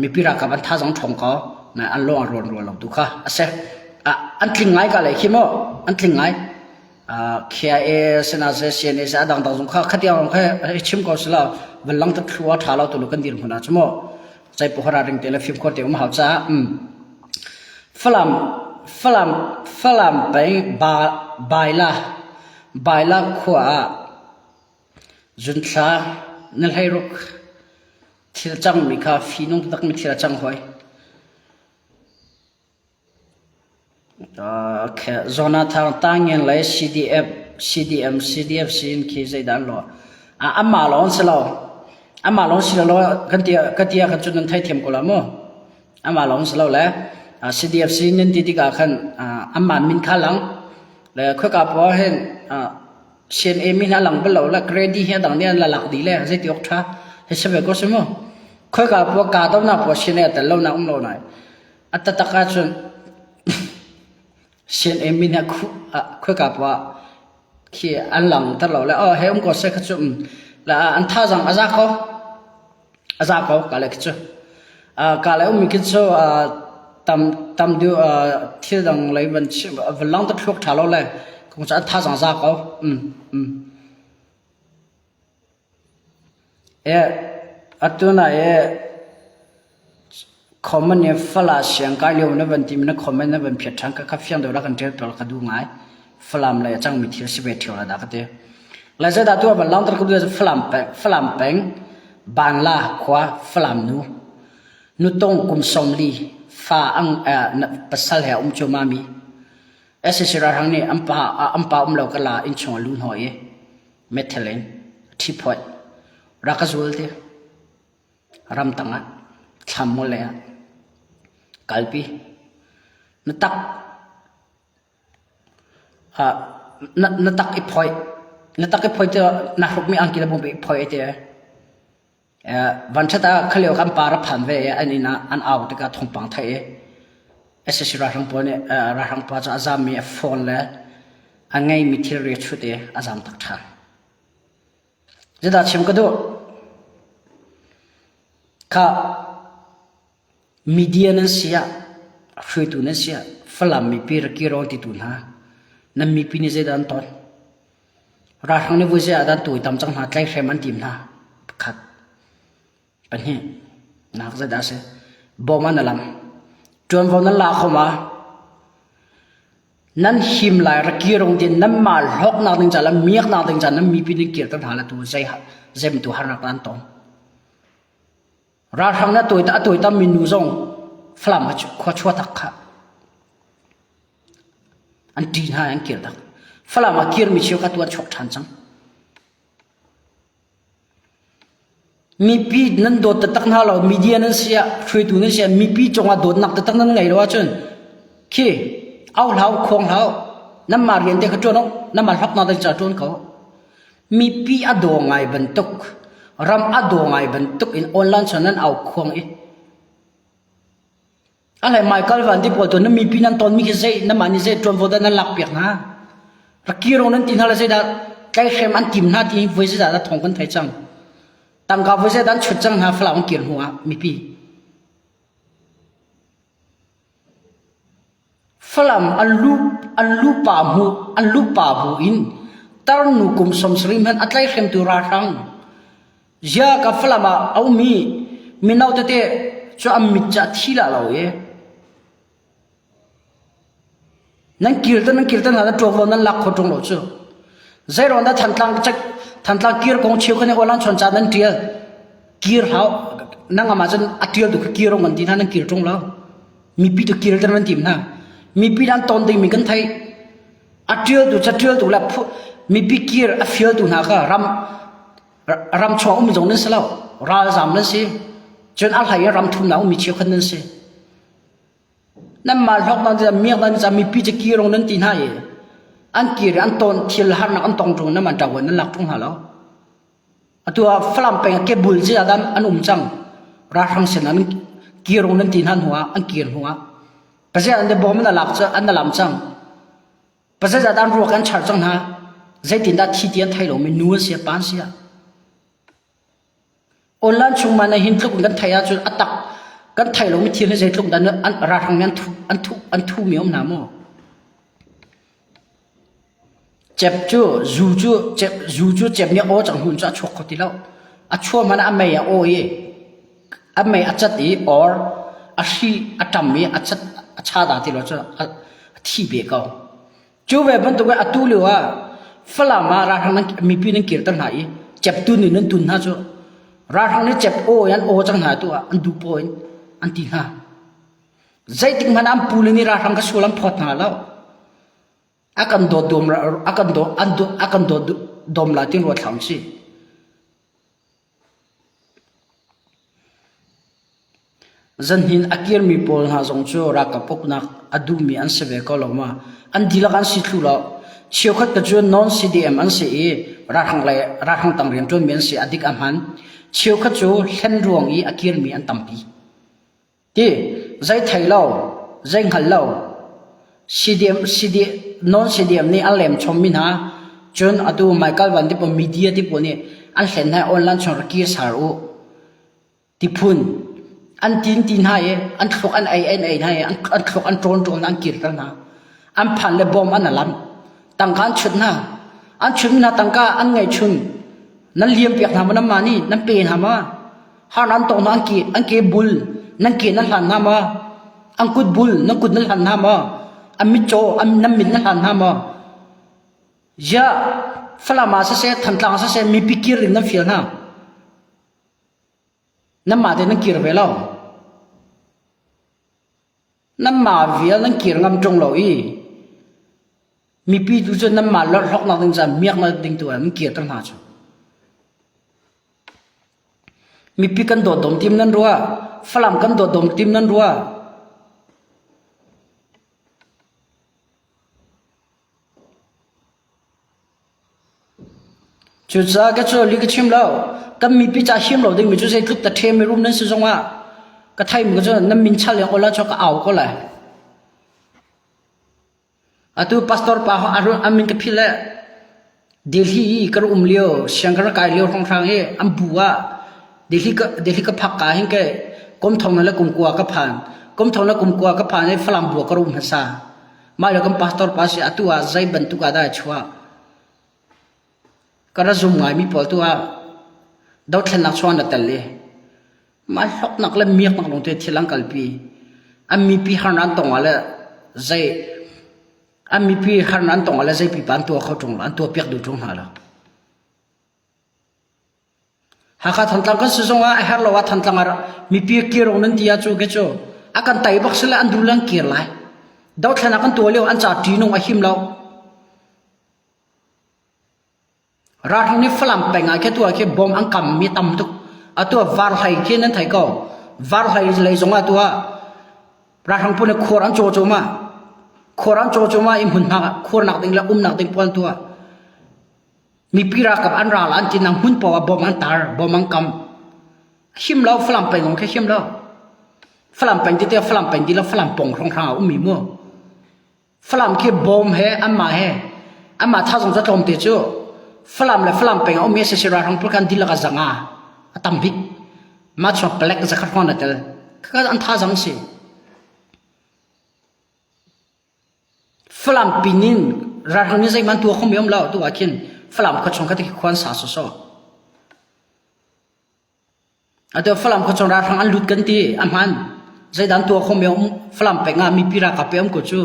mipi ralkap an thazang ṭhawng ko. Na an lawng a ruan ruan lo tu kha a si. An tling ngai ka le khi mu an tling ngai. KIA sena se CNA se adang dang zong kha khatiang kha i chim ko sila van lang ta thlua tha lo tu lu kan dir hmun ah chu mu chai pohara ring te le fim khor te um hau cha Falam Falam Falam peng ba baila baila khua ah zunthla na hleiruk thil cang mi kha fi nung tak mi thil a cang hoi Jonathan Tangen le CDF, CDM, CDF sin khi zeidah an lawh? Amah lawng si lo. Amah lawng si lo kan ti ka ti ah khan cun nan theithiam ko la mu. Amah lawng si lo le CDF sin nan ti tikah khan amah min kha lang le khoika poah hin CNA min a lang bal lo le Grady hi a dang nih an la lak dih le zeiti awk ṭha hei si ve ko si mu. Khoika poah kaa donak poah CNA a tel lo nak um lo nai. A taktak ahcun CNA min he khuaika poah khi an langter lo le oh he um ko seh kha cu le an thazaang a za ko a za ko ka le khi cu ka le ummi khi cu tam tam deuh thil dang lei van van lang ta thluak ṭha lo le kong cu an thazaang za ko um um Atu na i comment i Falam siangkai lio na van timi na comment na van phiat ṭhan ka kha fiang deuh rak kan ṭial piak ka duh ngai. Falam lei a cangmi thil si ve ṭheo la dah ka ti. Lai zeidah tu ah van langhter ka duh Falam peng, Falam peng Banla khua Falam nu nutong kum 40 fa ang pasal he um cuahmah mi SAC ralhrang nih an pa an pa um lo ka la innchung a lu hnawh i meithal in ṭhiphoih rak ka zul ti ramtang ah thlam lei ah kalpi na tak na, na tak i phoih na tak i phoih ti na hrukmi angki le bawmpi i phoih ti vanṭhat ah khalio kan pa ra phan ve i an inn ah an au tikah thawngpang theih i SAC ralhrang pawl nih ralhrang pa cu a zammi a phone le a ngeimi thilri a chut i a zam tak ṭhan. Zeidah chim ka duh? Kha media nan si ah hruaitu nan si ah Falam mipi rak kirawl titu hna nan mipi nih zeidah an ton? Ralhrang nih vui zei ah dah an tuaitam cang hna, tlaihhrem an tim hna. Pakhat. Pahnih. Nak zeidah a si? Bawm an lam. Ṭuanvo nan la kho ma? Nan him lai ra kirong din nanmah hlawknak ding ca le miaknak ding ca nan mipi nan kirter hna le tu zei zemtu harnak nan tong. Ralhrang na tuai a tuaitam mi nu zong Falam khua chua tak kha. An ṭih hna i an kir tak. Falam ah kirmi cheukhat tu an chuak ṭhan cang. Mipi nan dawt taktak hna lo, media nan si ah, hruaitu nan si ah, mipi cungah dawtnak taktak nan ngei lo ahcun khi au hlau, khuang hlau, nanmah rian te kha ṭuan awk, nanmah hlawknak ding ca ṭuan ko. Mipi a daw ngai bantuk, ram a daw ngai bantuk in online cun nan au khuang i A hlei Michael van ti pawl tu na mipi nan tonmi khi zei namah nih zei ṭuanvo dah nan lakpiak hna? Rak kirong nan ti hna le zeidah tlaihhrem an tim hna ti voi zeidah dah thawng kan thei cang. Tangka voi zeidah an chut cang hna Falam an kir hnu ah mipi. Falam an lu an lu pa hmu an lu pa bu in tarnu kum 70 hmanh a tlaihhremtu ralhrang Zia ka Falam ah a ummi mino tete cu an mit cu a thi lah lo i nan kir te nan kir te hna na ṭuak lo nan lak kho ṭung lo cu. Zeiruang dah Thantlang Thantlang kir kong cheu khan alan chon ca nan ṭial kir hau nang amah cun a ṭial tu khi kir ong an ti hna nan kir ṭung lo. Mipi tu kir ter nan tim hna. Mipi nan ton dingmi kan thei. A ṭialtu caṭialtu le mipi kir a fialtu hna kha ram ram chuak um zong nan si lo ralzam nan si cun a hlei in ram thumnak ummi cheukhat nan si nanmah hlawk nan ti miak nan ca mipi cu kirong nan ti hna i an kir an ton thil harnak an tong ṭung nan ṭavuan nan lak ṭung hna lo atu ah Falam peng ah kebul ci ah an um cang ralhrang sin an kirong nan ti hna hnu ah an kir hnu ah pasal an bom na lak cu an na lam cang pasal an ruak an char cang hna zeitindah thi ti an thei lomi nu an si pa an si ah online chung ma na hin tluk kan thei ahcun a tak. Kan theih lomi thil hi zeitluk dah an ralhrang nih an thu an thu an thumi um hna maw? Cep cu zu cu cep zu cu cep nih aw cang hnu cu a chuak kho ti lo. A chuah hmanh ah a mei a aw i a mei a cat i or a hri a ṭam i a cat a cha dah ti lo cu a thi ve ko. Cu ve bantuk in atu lio ah Falam ah ralhrang nan mipi nan kirter hna i ceptu nih nan tun hna cu ralhrang nih cep aw in an aw cang hna tu ah an duh paw in an ti hna. Zeitik hmanh an pu le nih ralhrang ka sual an phawt hna lo. A kan dawt dom a kan dawt an a kan dawt dom la tin ruat hlah usih. Zanhin a kirmi pawl hna zong cu ralkap uknak a duhmi an si ve ko lo ma? An dihlak an si thlu lo. Cheukhat ka cu non-CDM an si i ralhrang lei ralhrang tang rianṭuanmi an si a dik a hman. Cheukhat cu hlen ruang i a kirmi an tampi. Ti zei thei lo, zei hngal lo, CDM, CD, non-CDM nih an lem chommi hna, cun atu Michael Van ti pawl media ti pawl nih an hlen hna i online chung rak kir sar u ti phun an tin ti hna i an thluak an ei an ei hna i an thluak an ṭawn ṭawn an kirter hna. An phan le bom an alam. Tangka an chut hna. An chutmi hna tangka an ngeihchun. Nan liam piak hna maw nan mah nih nan pe hna ma? Har nan tong hna an ke an ke bul nan ke nan hlan hna maw? An kut bul nan kut nan hlan hna maw? An mitcaw an nan mit nan hlan hna maw? Ziah Falam ah siseh Thantlang ah siseh mipi kir ding nan fial hna. Nanmah te nan kir ve lo. Nanmah vial nan kir ngam ṭung lo i mipi tu cu nanmah lawrhloknak ding caah miaknak ding tu ah nan kirter hna cu. Mipi kan dawt dom tim nan ruah, Falam kan dawt dom tim nan ruah. Cucaah ka cu li ka chim lo. Kan mipi ca him lo dingmi cu zeitluk ta ṭhem mirum nan si zongah ka theimi cu nan min chal in ola cu ka au ko lai. Atu pastor pa a min ka philh le Delhi i ka um lio, siang ka rak kai lio hrawnghrang i an bu ah Delhi ka Delhi ka phak ka hin ke kum thong le kum kua ka phan. Kum thong le kum kua ka phan i Falam bu ka rum hmasa. Mah le kan pastor pa si atu ah zei bantuk ah dah a chuah. Ka ra zum ngaimi pawl tu ah dothlennak chuah na tel i mah hloknak le miaknak lawng te thil an kalpi. An mipi harnak an tong ah le zei an mipi harnak an tong ah le zei pipa an tuah kho ṭung lo, an tuah piak duh ṭung hna lo. Hakha Thantlang kan si zong ah a herh lo ah Thantlang ah mipi kirong nan ti ah cu ke cu a kan tai bak sile an dul an kir lai. Dothlenak kan tuah lio an ca ṭinung a him lo. Ralhrang nih Falam peng ah khi tu ah khi bom an kam mi tam tuk. Atu ah Varhlei khi nan thei ko. Varhlei lei zong ah tu ah ralhrang pawl nih khuar an caw cawm ah khuar an caw cawm ah i hmun hna khuar nak ding le um nak ding pawl tu ah Mipi ralkap an ral an ti nang hmun paoh ah bom an tar, bom an kam. Him lo Falam peng zong khi him lo. Falam peng tete Falam peng ti lo Falam pong hrawnghrang a ummi mu. Falam khi bom he anmah he anmah tha zong cu tlawm te cu Falam le Falam peng a ummi sisi ralhrang pawl kan dihlak a zanga a tam bik. Mah chuak palek zakhat hrawng na tel. Khaka an tha zang si. Falam pin in ralhrang nih zeihmanh tuah khomi um lo tu ah khin Falam khuachung kha ti khua an sa sawsawh. Atu Falam khuachung ralhrang an lut kan ti a hman. Zeidan tuah khomi um Falam peng ah mipi ralkap pe um ko cu.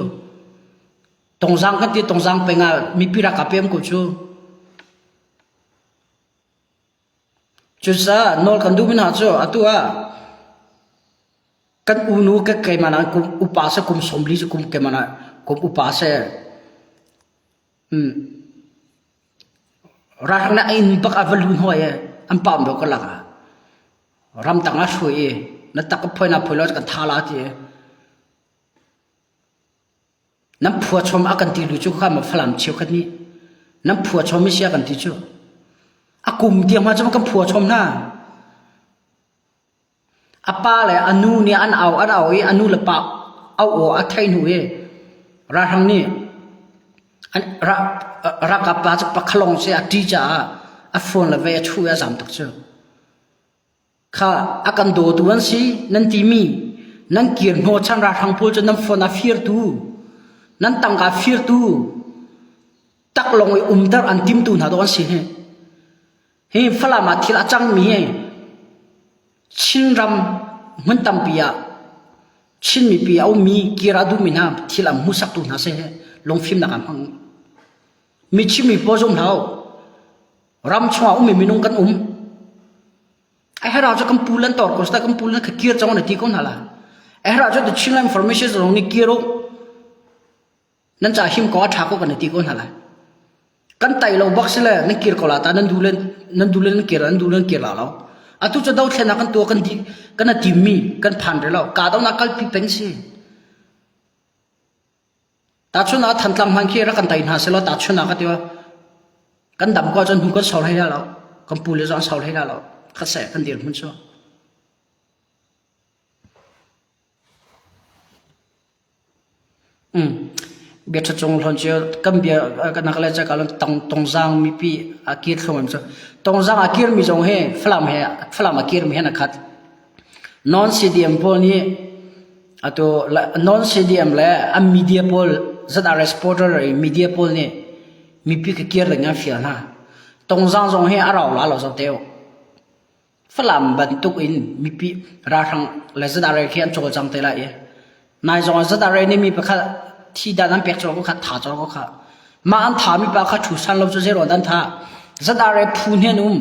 Tongzang kan ti Tongzang peng ah mipi ralkap pe um ko cu. Cucaah nawl kan duhmi hna cu atu ah Kan unu ka keimah nakin kum upa seh kum 40 cu kum keimah na kum upa seh um ralhrang nih a inn bak a va lu hnuai i an pam deuh ka lak ah ramtang ah hruai i na tak ka phoi na phoi lo kan tha la ti i nan phua chom a kan ti lu cu kha ma Falam cheukhat nih nan phua chom i sia kan ti cu a kum tiang ma cu kan phua chom hna A pa le a nu nih an au an au i a nu le pa au aw a theih hnu i ralhrang nih ralkap pa cu pakhalawng si a ṭih caah a phone le vei a chuh i a zam tak cu. Kha a kan dawtu an si nan timi. Nan kir hnawchan ralhrang pawl cu nan phone a firtu, nan tangka firtu, taklawng i umter an timtu hna dawh an si hi. Hi Falam ah thil a cangmi hi Chinram hmun tampi ah Chin mipi a ummi kir a duhmi hna thil an hmuhsaktu hna si hi lungfimnak an hmang. Mi chimmi pawl zum hlah u. Ram chungah ummi minung kan um. A herh ah cu kan pu lan tor ko kan pu lan kha kir cang na ti ko hna la. A herh ah cu the Chinland Information zong nih kir u. Nan ca him ko a ṭha ko kan ti ko hna lai. Kan tai lo bak si le nan kir ko la ta nan du le nan du le nan kir nan du le nan kir la lo. Atu cu dothlennak kan tuah kan di kan a timmi kan phan re lo. Ka donak kalpi peng si. Tahchun ah Thantlang hman khi rak kan tai hna selaw tahchun ah ka ti kan dam ko ahcun hnu kan sol hlei lo. Kan pu le zong an sol hlei lo. Khat seh kan dirhmun cu. Biaṭha cung hlawn cu kan bia nak le cak ahcun Tongzaang mipi a kir thlung an cu. Tongzaang a kirmi zong hi Falam he Falam a kirmi he an khat. Non-CDM pawl nih atu non-CDM le an media pawl ZRS portal i media pawl nih mipi kha kir ding an fial hna. Tongzaang zong hi a rau la lo zoh te u. Falam bantuk in mipi ralhrang le ZRA khi an cawlcang te lai i nai zong ah ZRA nih mi pakhat thi dan an pek cawk ko kha tha cawk ko kha mah an tha mi pa kha thu san lo cu zero dan tha ZRA phu hne an um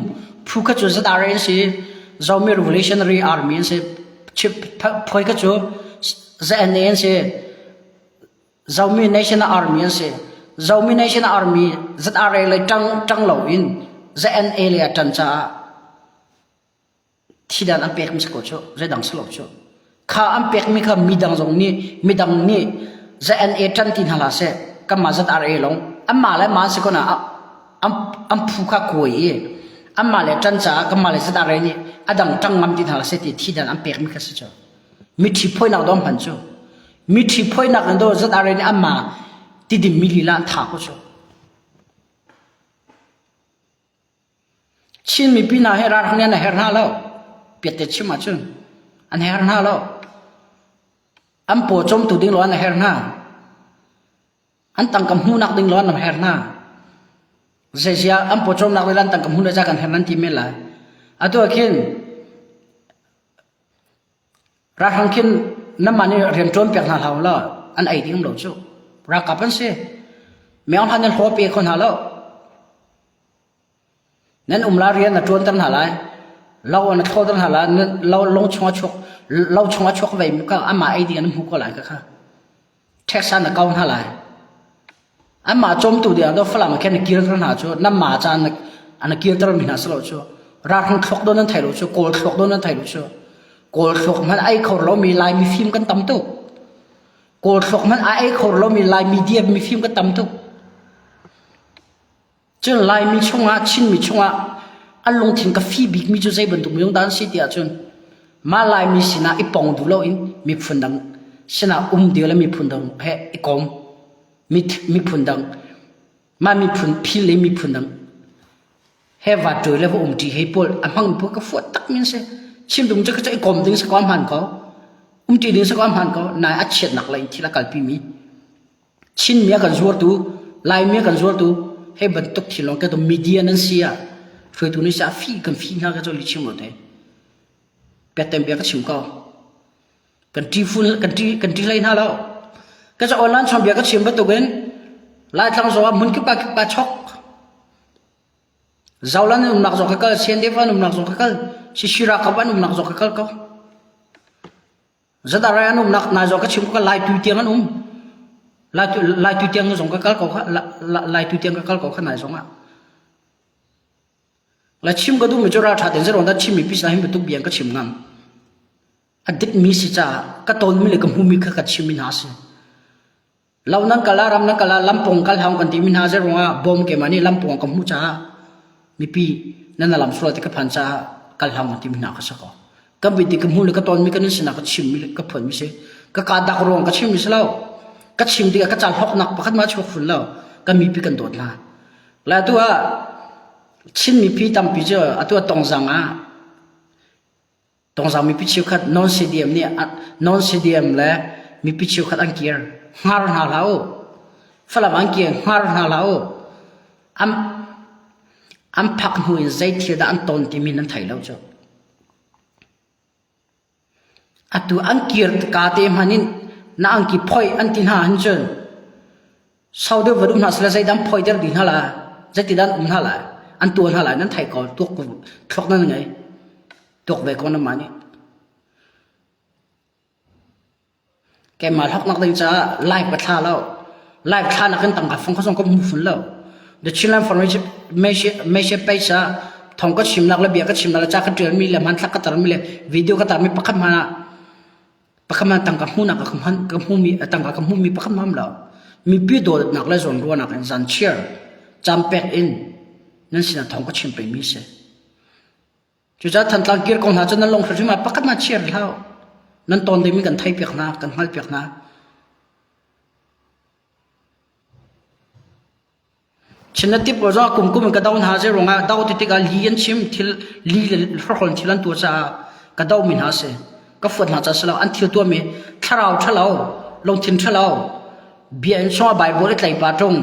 phu kha cu ZRA an si Zomi Revolutionary Army an si phoi kha cu ZNA an si Zomi National Army an si. Zomi National Army ZRA lei ṭang ṭang loin ZNA lei a ṭan caah thidan an pekmi si ko cu zeidang si lo cu. Kha an pekmi kha midang zong nih midang nih ZNA ṭan ti hna hlah seh kanmah ZRA lawng anmah le mah si ko na an an phu kha kuai i anmah le ṭan caah kanmah le ZRA nih a dang ṭang ngam ti hna hlah seh ti thidan an pekmi kha si cu. Miṭhi phoinak dawm hman cu. Miṭhi phoinak in do ZRA nih anmah tidim mi lila an tha ko cu. Chin mipi hna hi ralhrang nih an her hna lo. Piatte chim ahcun an her hna lo. An paw cawmtu ding lo an her hna. An tangka hmuhnak ding lo an her hna. Zeizia an paw cawmnak ding an tangka hmuhnak ca kan her nan ti men lai. Atu ah khin Ralhrang khin nanmah nih rian ṭuan piak hna hlah u law an ei ding lo cu. Ralkap an si. Meng hlan nan hlaw pe kho hna lo. Nan um la rian na ṭuanter hna lai. Lo na thlawter hna lai. Lo long chung a chuak lo chung a chuak ve mi kha amah ei ding an hmu ko lai ka kha. Ṭheksa na kau hna lai. Anmah cawmtu ding ah Falam ah khin na kirter hna cu nanmah ca na kirter mi hna si lo cu ralhrang thluak dawn nan thei lo cu kawl thluak dawn nan thei lo cu kawl thluak hmanh ai kho lomi Lai mifim kan tam tuk kawl thluak hmanh ai ei kho lomi Lai media mifim kan tam tuk Cun Laimi chungah Chinmi chungah an lungthin ka fi bikmi cu zei bantuk minung dah an si ti ahcun mah Laimi sinah i pong duh loin miphun dang sinah um ding le miphun dang he i kom miphun dang mah miphun phil le miphun dang he va ṭuai le va um ṭi he pawl a hmang pawl ka fuat tak min si chim ding cu ka i kom ding si ko a hmaan ko um ṭi ding si ko a hmaan ko nai a chiatnak lei in thil a kalpi mi Chinmi a kan zuartu, Laimi a kan zuartu hei bantuk thil lawng te media nan si ah hruaitu nan si ah fi kan fi hna ka cu li chim lo te. Biatem bia ka chim ko. Kan ṭi fun kan ṭi kan ṭi hlei hna lo. Ka ca online chom bia ka chim bantukin Laitlang zong ah hmun kip ka kip ka chok. Zolan an umnak zong ka kal, CNDF an umnak zong ka kal, Sisira kap an umnak zong ka kal ko. Zadarai an umnak nai zong ka chim ka Laitu tiang an um. Laitu Laitu tiang zong ka kal ko kha Laitu tiang ka kal ko kha nai zong ah. La chim ka duh mi cu ral tha ten zero da chim mi pisa hin bantuk biang ka chim ngam. A dik mi si caah ka ton mi le ka hmu mi kha ka chim mi hna si. Lo nan kal ah ram nan kal ah lampong kal hau kan timi hna zei ruangah bawm keimah nih lampong ka hmuh caah mipi nan lam sual ti ka phan caah kal hau kan timi hna ka si ko. Kan biti ka hmuh le ka tonmi kan sinah ka chimmi le ka phuanmi si. Ka ka dak ruang ka chimmi si lo. Ka chim tikah ka ca hloknak pakhat ma chuak fun lo. Kan mipi kan dawt hna. Le atu ah Chin mipi tampi cu atu ah tongzang ah. Tongzang mipi cheukhat non CDM nih non CDM le mipi cheukhat an kir. Hngar hna hlah u. Falam an kir hngar hna hlah u. An an phak hnu in zei thil dah an ton timi nan thei lo cu. Atu an kir ka te hmanh in na angki phoi an ti hna hin cun sau deuh va duh hna sila zeidang phoi der dih hna la zeitidan um hna lai an tuah hna lai nan thei ko tuak thluak nan ngei tuak ve ko nan mah nih Keimah hlawknak ding caah live ka thla lo. Live thla nakin tangka fung kha zong ka hmu fun lo. The Chinland Formation page ah thong ka chimnak le bia ka chimnak le ca ka ṭialmi le hmanthlak ka tarmi le video ka tarmi pakhat hmanh ah pakhat hmanh tangka hmuhnak ka hman ka hmumi tangka ka hmumi pakhat hmanh lo. Mipi dawtnak le zawnruahnak in zanchiar caan pek in nan sinah thong ka chim pengmi si. Cucaah Thantlang kir ko hna cu nan lung hrimhrim ah pakhat hmanh chia rih hlah u. Nan tawn dingmi kan theihpiak hna, kan hngalhpiak hna. Chin na tip ko zong kum kum in ka do hna zei ruangah do ti tikah li an chim thil li le hrokhol thil an tuah caah ka do mi hna si. Ka fuat hna caah si lo an thil tuahmi thlarau ṭhalo lungthin ṭhalo bia in chungah Bible i tlei pa ṭung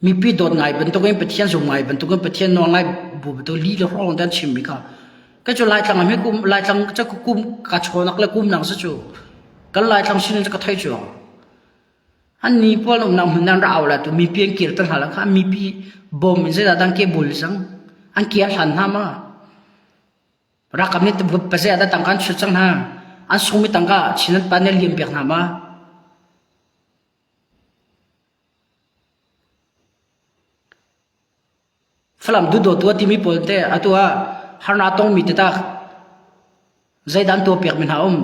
mipi dawt ngai bantukin Pathian zum ngai bantukin Pathian nawl ngai bu bantuk li le hrawng te an chimmi kha ka cu Laitlang ah kum Laitlang ca kum ka chawnak le kum nang sa cu kan Laitlang sin ka thei cu an ni pawl umnak hmun nan ra la tu mipi an kir tan hna kha mipi bom in zeidah dang ke bul sang an kia hlan hna ma rakam nih paze da tangka an chut cang hna an sungmi tangka chin an pan ne liam piak hna ma Falam duhdawtu a timi pawl te atu ah harnak a tongmi te tah zeidah an tuahpiakmi hna a um?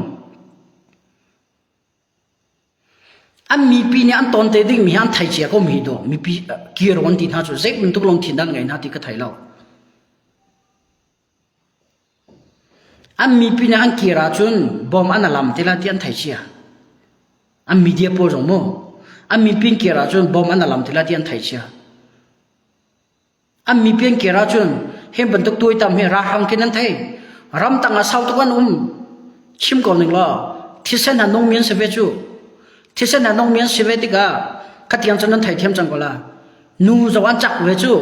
An mipi nih an ton te dingmi hi an thei cia ko mi dawh mipi kir an ti hna cu zei bantuk lungthin dah an ngei hna ti ka thei lo. An mipi nih an kir ahcun bom an alam te lai ti an thei cia. An media pawl zong mu. An mipi an kir ahcun bom an alam te lai ti an thei cia. An mipi an kir ahcun hi bantuk tuaitam hi ralhrang kin an thei. Ramtang ah sau tuk an um. Chim ko ning law thisen ha nungmi an si ve cu. Thisen ha nungmi an si ve tikah khatiang cun nan theithiam cang ko la. Nu zong an cak ve cu.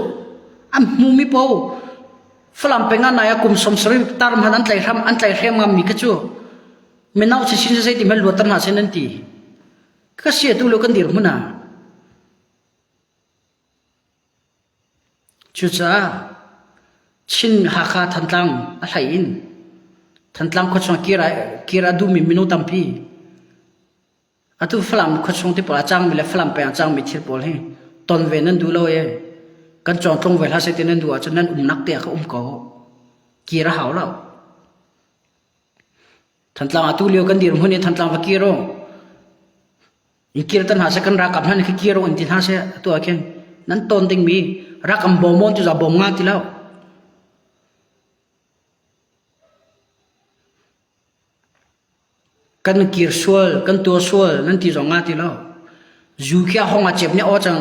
An hmumi paoh Falam peng ah nai ah kum 70 tar hmanh an tlai hram an tlai hrem ngam mi kha cu mino si sin zei ti hmanh luatter hna sen an ti ka sia tu lo kan dir hmun ah cucaah Chin Hakha Thantlang a hlei in Thantlang khuachung kir kir a duhmi mino tampi Atu Falam khuachung te pawl a cangmi le Falam peng a cangmi thil pawl hi ton ve nan duh lo i kan cawngtlung ve hlah seh ti nan duh ahcun nan umnak te ah kha um ko. Kir a hau lo. Thantlang atu lio kan dirhmun i Thantlang va kir u. In kir tan hna seh kan ralkap hna nih khi kir u in ti hna seh atu ah khin nan ton dingmi rakam bawm on tu za bawm nga ti lo. Kan kir sual, kan tuah sual nan ti zong nga ti lo. Zu khi a hong a cep nih aw cang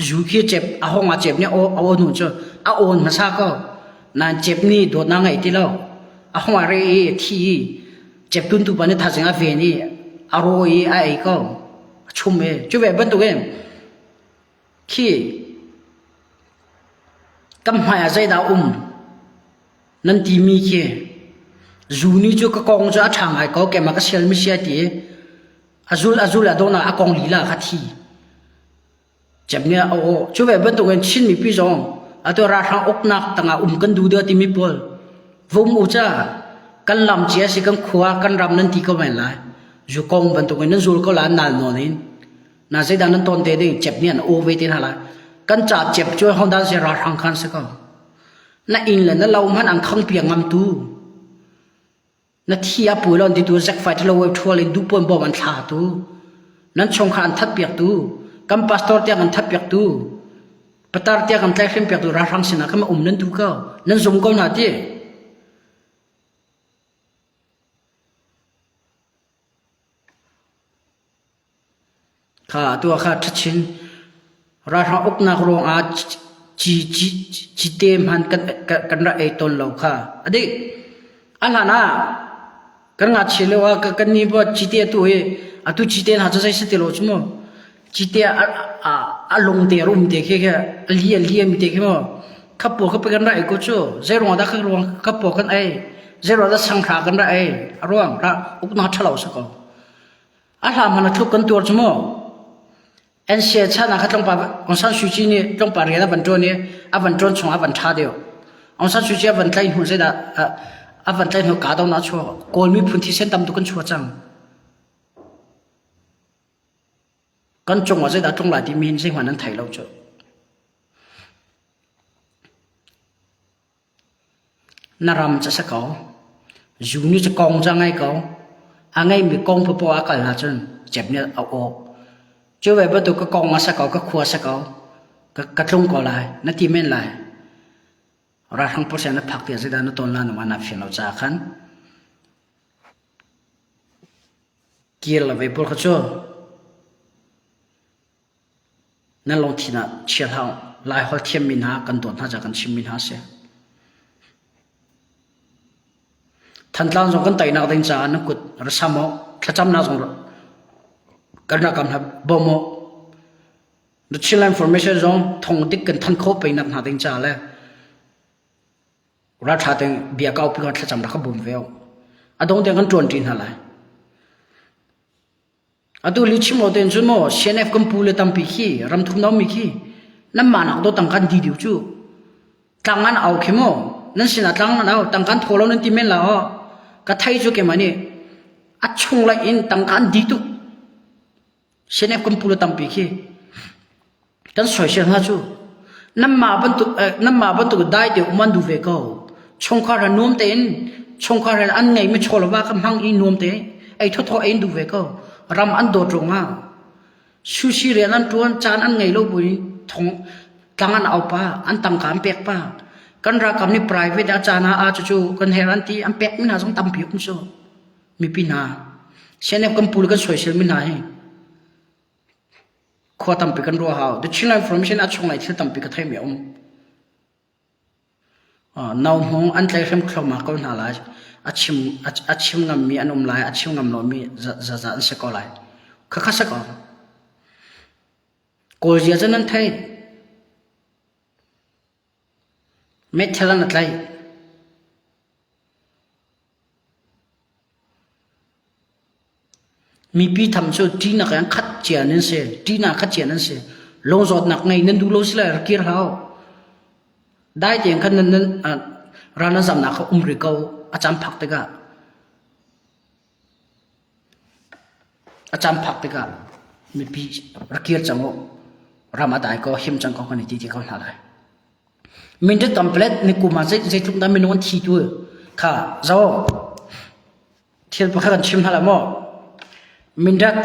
zu khi cep a hong a cep nih aw aw nu cu a awn hmasa ko. Nan cep nih dawtnak ngei ti lo. A hong a re i thi i cep tun tu pa nih thazing a ven i a ro i a ei ko. A chum i cu ve bantukin khi kan hmai ah zeidah um Nan timi khi zu nih cu ka kong cu a ṭha ngai ko keimah ka sialmi si a ti i a zul a zul a donah a kong lila kha thi. Cem nih a aw cu ve bantukin Chin mipi zong atu ralhrang uknak tangah um kan duh deuh timi pawl vum u ca kan lam cia si kan khua kan ram nan ti ko men lai zu kong bantukin nan zul ko la nal nawn in na zeidah nan ton te ding cep nih an aw ve te hna lai kan ca cep cu hondan si ralhrang khan si ko Na inn le na lo hmanh an khangpiak ngamtu. Na thi a pui lo an titu zekfai thalo web thual in duhpuan bawm an thlatu. Nan chungkhar an thatpiaktu. Kan pastor tiang an thatpiaktu. Patar tiang an tlaihhrem piaktu ralhrang sinah khan um nan duh ko. Nan zum ko hna ti. Kha atu ah kha ṭhachin ralhrang uknak ruangah cite hmanh kan rak ei tawn lo kha a dih. A hlan ah kan ngakchia lio ah kan nih bu cite atu hi atu cite hna cu zei si ti lo cu mu. Cite a lung te rum te khi a li a liam te khi mu. Khapu kha kan ra ei ko cu. Zei ruang dah kan ruang khapu kan ei. Zei ruang dah sanghra kan ra ei. A ruang ra uknak ṭhalo si ko. A hla hmanh a thluk kan tuar cu mu. NCA chan ah kha tlawmpal Aung San Suu Kyi nih tlawmpal rian a van ṭuan i a van ṭuan chung a van ṭha deuh. Aung San Suu Kyi a van tlaih hnu zeidah a van tlaih hnu kahdohnak a chuak. Kawl miphun thisen tam tuk an chuah cang. Kan cung ah zeidah tlung lai timi hin zeihmanh an thei lo cu. Na ram cu a si ko. Zu nih cu kong cu a ngei ko. A ngeimi kong paohpaoh ah kal ahcun cep nih a awk. Cu ve bantuk ka kong a si ko, ka khua a si ko, ka tlung ko lai, na ti men lai. Ralhrang pawl sin na phak tiah zeidah na tawn la na naa fian lo caah khan kir le ve pawl kha cu Nan lungthin ah chia hlah u. Laiholh thiammi hna kan dawt hna caah kan chimmi hna a si. Thantlang zong kan teinak ding caah nan kut ra sam u. Thlacamnak zong kan rakam hna bawm u. The Chinland Formation zong thong dik kan than khawh peinak hna ding caah le ralṭha tein bia kaupi kan thlacam rak ka bawm ve u. A dong tiang kan ṭuanṭi hna lai. Atu li chim lo tein cun maw CNF kan pu le tampi khi ramthum na ummi khi nanmah nak dawt tangka an di deuh cu. Tlang an au khi maw nan sinah tlang an au tangka an thaw lo nan ti men la aw. Ka thei cu keimah nih a chung lei in tangka an di tuk. CNF kan pu le tampi khi Kan soisel hna cu nanmah bantuk nanmah bantuk dai te um an duh ve ko. Chungkhar he nuam tein chungkhar he an ngeimi chaw le va kha hmang i nuam te ei thawthaw ei an duh ve ko. Ram an dawt ruangah sushi rian an ṭuan caan an ngei lo buin thong tlang an au pa an tangka an pek pa kan ralkap nih private ah caan ah a cucu kan her an ti an pek mi hna zong tampi um cu mipi hna CNF kan pu le kan soisel mi hna hi Khua tampi kan ruah hau. The Chinland Information a chunglei thil tampi ka theihmi a um. No hmung an tlaihhrem thluahmah ko hna lai. A chim, a chim ngammi an um lai, a chim ngam lomi zaza an si ko lai. Khakha si ko. Kawl zia cu nan thei. Meithal an a tlaih. Mipi tham cu ṭihnak in khat cia nan si. Ṭihnak khat cia nan si. Lungzawtnak ngei nan duh lo si le rak kir hlah u. Dai tein khan nan nan ral nan zamnak kha um rih ko. A caan phak tikah a caan phak tikah mipi rak kir cang u. Ram a dai ko, him cang ko kan i ti ti ko hna lai. Mindat complet ni kum ah zeitluk dah minung an thi tu kha zo thil pakhat kan chim hna lai maw Mindat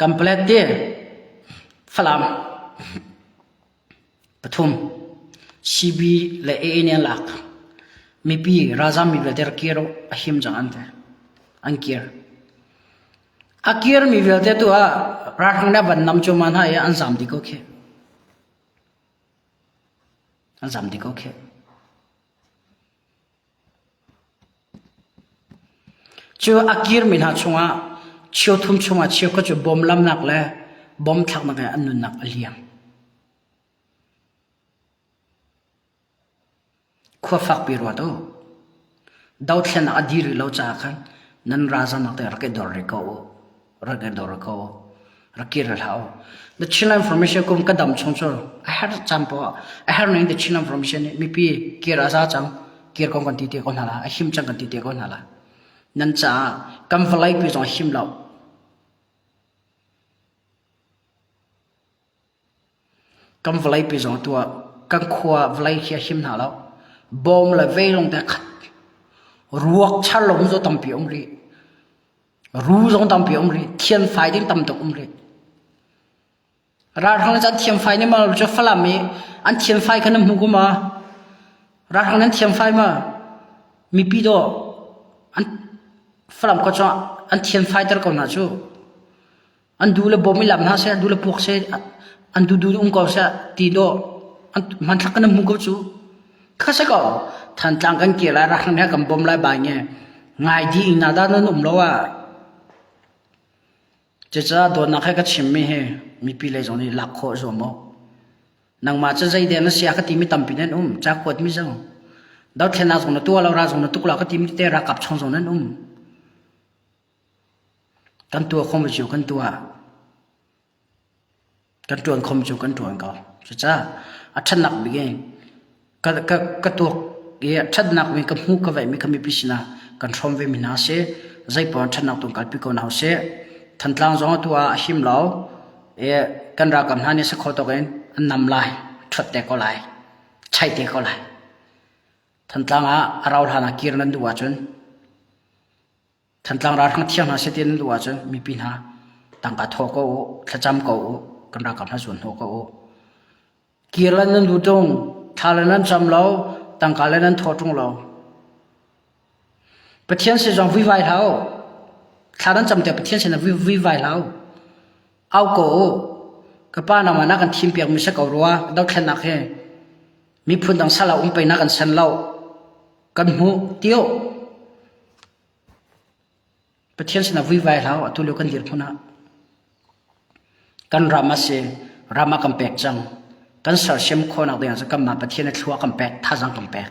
complet ti Falam pathum CB le AA nih an lak mipi ralzam mi vialte rak kir a him cang an ti an kir a kir mi vialte tu ah ralhrang nih a van nam cuahmah hna i an zam dih ko khi An zam dih ko khih. Cu a kirmi hna chungah cheuthum chungah cheukhat cu bom lamnak le bom thlaknak in an nunnak a liam. Khua fakpi ruat u. Dothlennak a dir rih lo caah khan nan ralzamnak te rak i dor rih ko u. Rak i dor ko u. Rak kir hlah u. The Chinland Formation kum ka dam chung cu a her caan poah a her ning The Chinland Formation nih mipi kir a za cang kir kong kan ti te ko hna la a him cang kan ti te ko hna la nan caah kan vawlei pi zong a him lo Kan vawleipi zong atu ah kan khua vawlei khi a him hna lo. Bawm le vei lawng te a khat. Ruak char lo zong tampi a um rih. Ru zong tampi a um rih. Thianfai ding tam tuk um rih. Ralhrang le an thianfai nih ma cu Falam i an thianfai kha nan hmu ko ma? Ralhrang nan thianfai ma? Mipi dawh an Falam khua cu an thianfai ter ko hna cu. An duh le bawm i lam hna seh, an duh le puak seh, an duh duh um ko seh ti dawh an hmanthlak kan hmu ko cu. Kha si ko. Thantlang kan kir lai rak he kan bom lai ba nge ngai di ing na da nan um lo ah. Cucaah dawtnak he ka chimmi hi mipi lei zong nih lak khawh zuam awk. Nangmah cu zei deng na si a ka timi tampi nan um. Ca kuatmi zong. Dothlennak zong na tuah lo, ra zong na tuk lo ka timi te ralkap chung zong nan um. Kan tuah khom cu kan tuah. Kan ṭuan khom cu kan ṭuan ko. Cucaah a ṭhatnak bik in ka, ka, ka tuak i a ṭhatnak mi ka hmuh ka veihmi kha mipi sinah kan hrawm ve mi hna si. Zeipaoh ṭhatnak tu kalpi ko hna usih. Thantlang zong atu ah a him lo. I kan ralkap hna nih sakhaw tawk in an nam lai, ṭhuat te ko lai, chai te ko lai. Thantlang ah a rau hlan ah kir nan duh ahcun Thantlang ralhrang thiang hna seh ti nan duh ahcun mipi hna tangka thawh ko u, thlacam ko u, kan ralkap hna zuan hnawh ko u. Kir le nan duh ṭung, thla le nan cam lo, tangka le nan thawh ṭung lo. Pathian sin zong vuivai hlah u. Thla nan cam tiah Pathian sin ah vuivai hlah u. Au ko u. Ka pa nangmah na kan thim piakmi si ko rua, dothlennak hi. Miphun dang sal ah um pei na kan sen lo. Kan hmuh tio. Pathian sinah vuivai hlah u, atu lio kan dirhmun ah. Kan ram a si, ram a kan pek cang. Kan sersiam khawhnak ding ah cun kanmah Pathian a thlua kan pek, thazaang kan pek.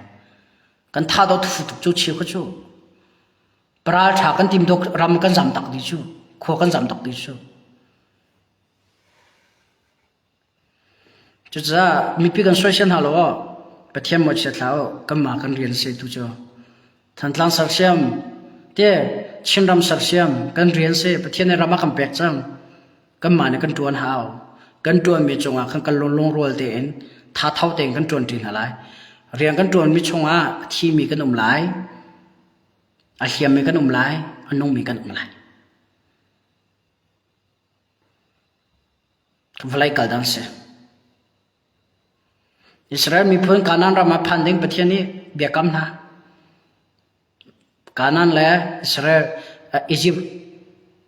Kan tha dawt fu tuk cu cheu kha cu. Paral ṭha kan tim dawk ram kan zam tak dih cu, khua kan zam tak dih cu. Cucaah mipi kan soisel hna lo aw Pathian mawhchiat hlah u kanmah kan rian si tu cu. Thantlang sersiam te Chinram sersiam kan rian si Pathian nih ram a kan pek cang. Kanmah nih kan ṭuan hau. Kan ṭuanmi cungah khan kan lungrual tein thatho tein kan ṭuanṭi hna lai. Rian kan ṭuanmi chungah a thimi kan um lai, a hliammi kan um lai, a nungmi kan um lai. Vawlei kal dang si. Israel miphun Kanaan ram ah phan ding Pathian nih biakam hna. Kanaan le Israel Egypt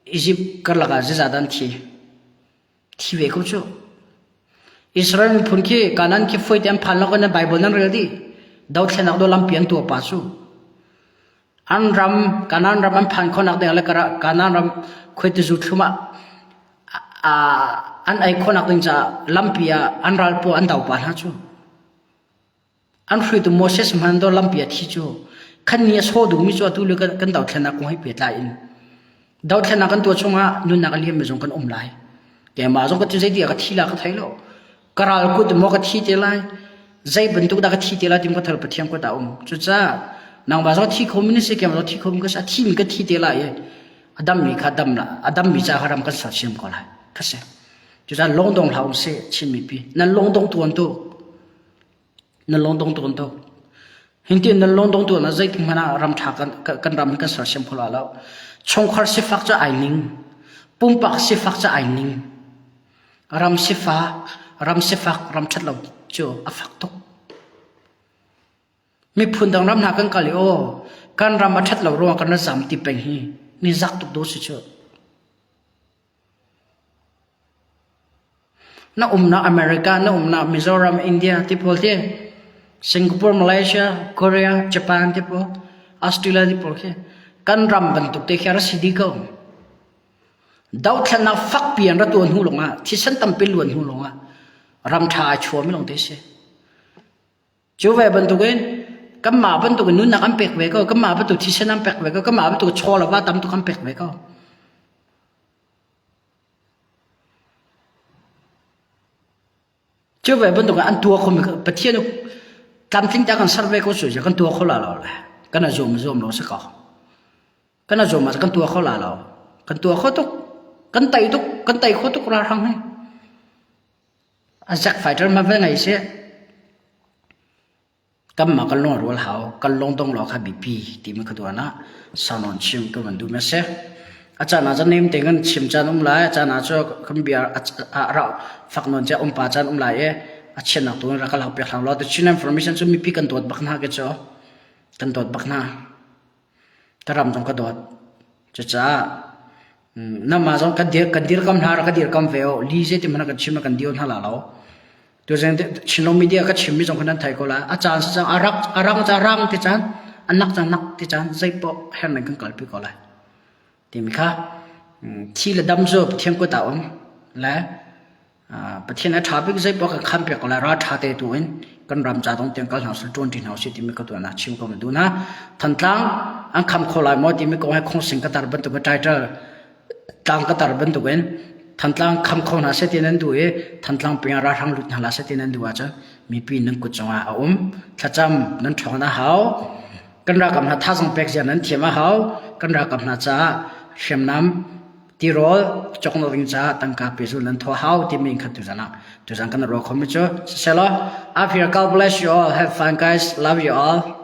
Egypt karlak ah zeizah dah an thi? Thi ve ko cu. Israel miphun khi Kanaan khi foi te an phan lo kan Bible nan rel dih. Dothlenak do lampi an tuah pa cu. An ram Kanaan ram an phan khawhnak ding le Kanaan ram khuaitizu thlum ah an ei khawhnak ding caah lampi ah an ral pawl an do pah hna cu. An hruaitu Moses hman do lampi a thi cu. Khan ni a sawh duhmi cu atu le kan dothlennak kong he pehtlai in dothlennak kan tuah chungah nunnak a liammi zong kan um lai. Keimah zong ka ti zeiti ah ka thi la ka thei lo. Ka ral kut maw ka thi te lai zei bantuk dah ka thi te lai tim ka thal Pathian kut ah um cucaah nangmah zong thi kho mi na si keimah zong thi kho mi ka si a thi mi ka thi te lai i a dam mi kha dam la a dam mi ca kha ram kan sersiam ko lai ka si cucaah lungdong hlah um seh Chin mipi nan lungdong tuan tu nan lungdong tuan tu hinti nan lungdong tuan ah zeitik hmanh ah ram tha kan kan ram hi kan sersiam kho la lo chungkhar sifak cu ai ning pumpak sifak cu ai ning Ram sifak, ram sifak, ram ṭhat lo cu a fak tuk. Miphun dang ram hna kan kal i aw, kan ram a ṭhat lo ruangah kan ra zam ti peng hi mi zak tuk dawh si cu. Na umnak America, na umnak Mizoram, India ti pawl ti, Singapore, Malaysia, Korea, Japan ti pawl, Australia ti pawl khi kan ram bantuk te khi a ra si dih ko. Dothlennak fakpi an ra tuan hnu lawngah thisen tampi luan hnu lawngah ram ṭha ai chuami lawng te si. Cu ve bantukin kanmah bantukin nunnak an pek ve ko, kanmah bantuk thisen an pek ve ko, kanmah bantuk chaw le va tam tuk an pek ve ko. Cu ve bantuk an tuah khomi Pathian tlamtling ta kan ser ve ko su kan tuah kho la lo le kan zuam zuam lo si ko. Kan a zuam ah kan tuah kho la lo. Kan tuah kho tuk. Kan tei tuk. Kan tei kho tuk ralhrang hi. A zack fighter ma ve ngai si. Kanmah kan lung a rual hau. Kan lung dong lo kha biapi timi ka tuan ah sanon chim ka van duh mi a si. A caan ah cun nem te kan chim caan um lai. A caan ah cu kan bia a ra fak nawn cia um pa caan um lai i a chiatnak tu in rak ka lak piak hlah law. The Chin information cu mipi kan dawt bak hna ke cu. Kan dawt bak hna. Ka ram zong ka dawt. Cucaah nangmah zong kan dir kan dirkam hna rak ka dirkam ve u. Li zei ti hmanh kan chim kan dir hna la lo. Tuzing Chinlung media ka chimmi zong kha nan thei ko lai. A caan si cang a rak a rang ca rang ti caan a nak ca nak ti caan zei paoh herh ning kan kalpi ko lai. Timi kha thi le dam cu Pathian kut ah um le Pathian a ṭha bik zei paoh kan khampiak ko lai ral ṭha te tu in kan ram ca dong tiang kal hna usih ṭuan ṭi hna usih timi ka tuan ah chim ko na duh hna. Thantlang an kham kho lai maw timi kong he khungsing ka tar bantuk title tlang ka tar bantukin Thantlang kham kho hna seh ti nan duh i Thantlang peng ah ralhrang lut hna hlah seh ti nan duh ahcun mipi nan kut cungah a um. Thlacam nan ṭhawn a hau. Kan ralkap hna thazang pek zia nan thiam a hau. Kan ralkap hna caah hriamnam tirawl cawknak ding caah tangka pezul nan thawh hau timi kha tuzan ah tuzan kan ruah khomi cu siselaw. Up here, God bless you all. Have fun guys. Love you all.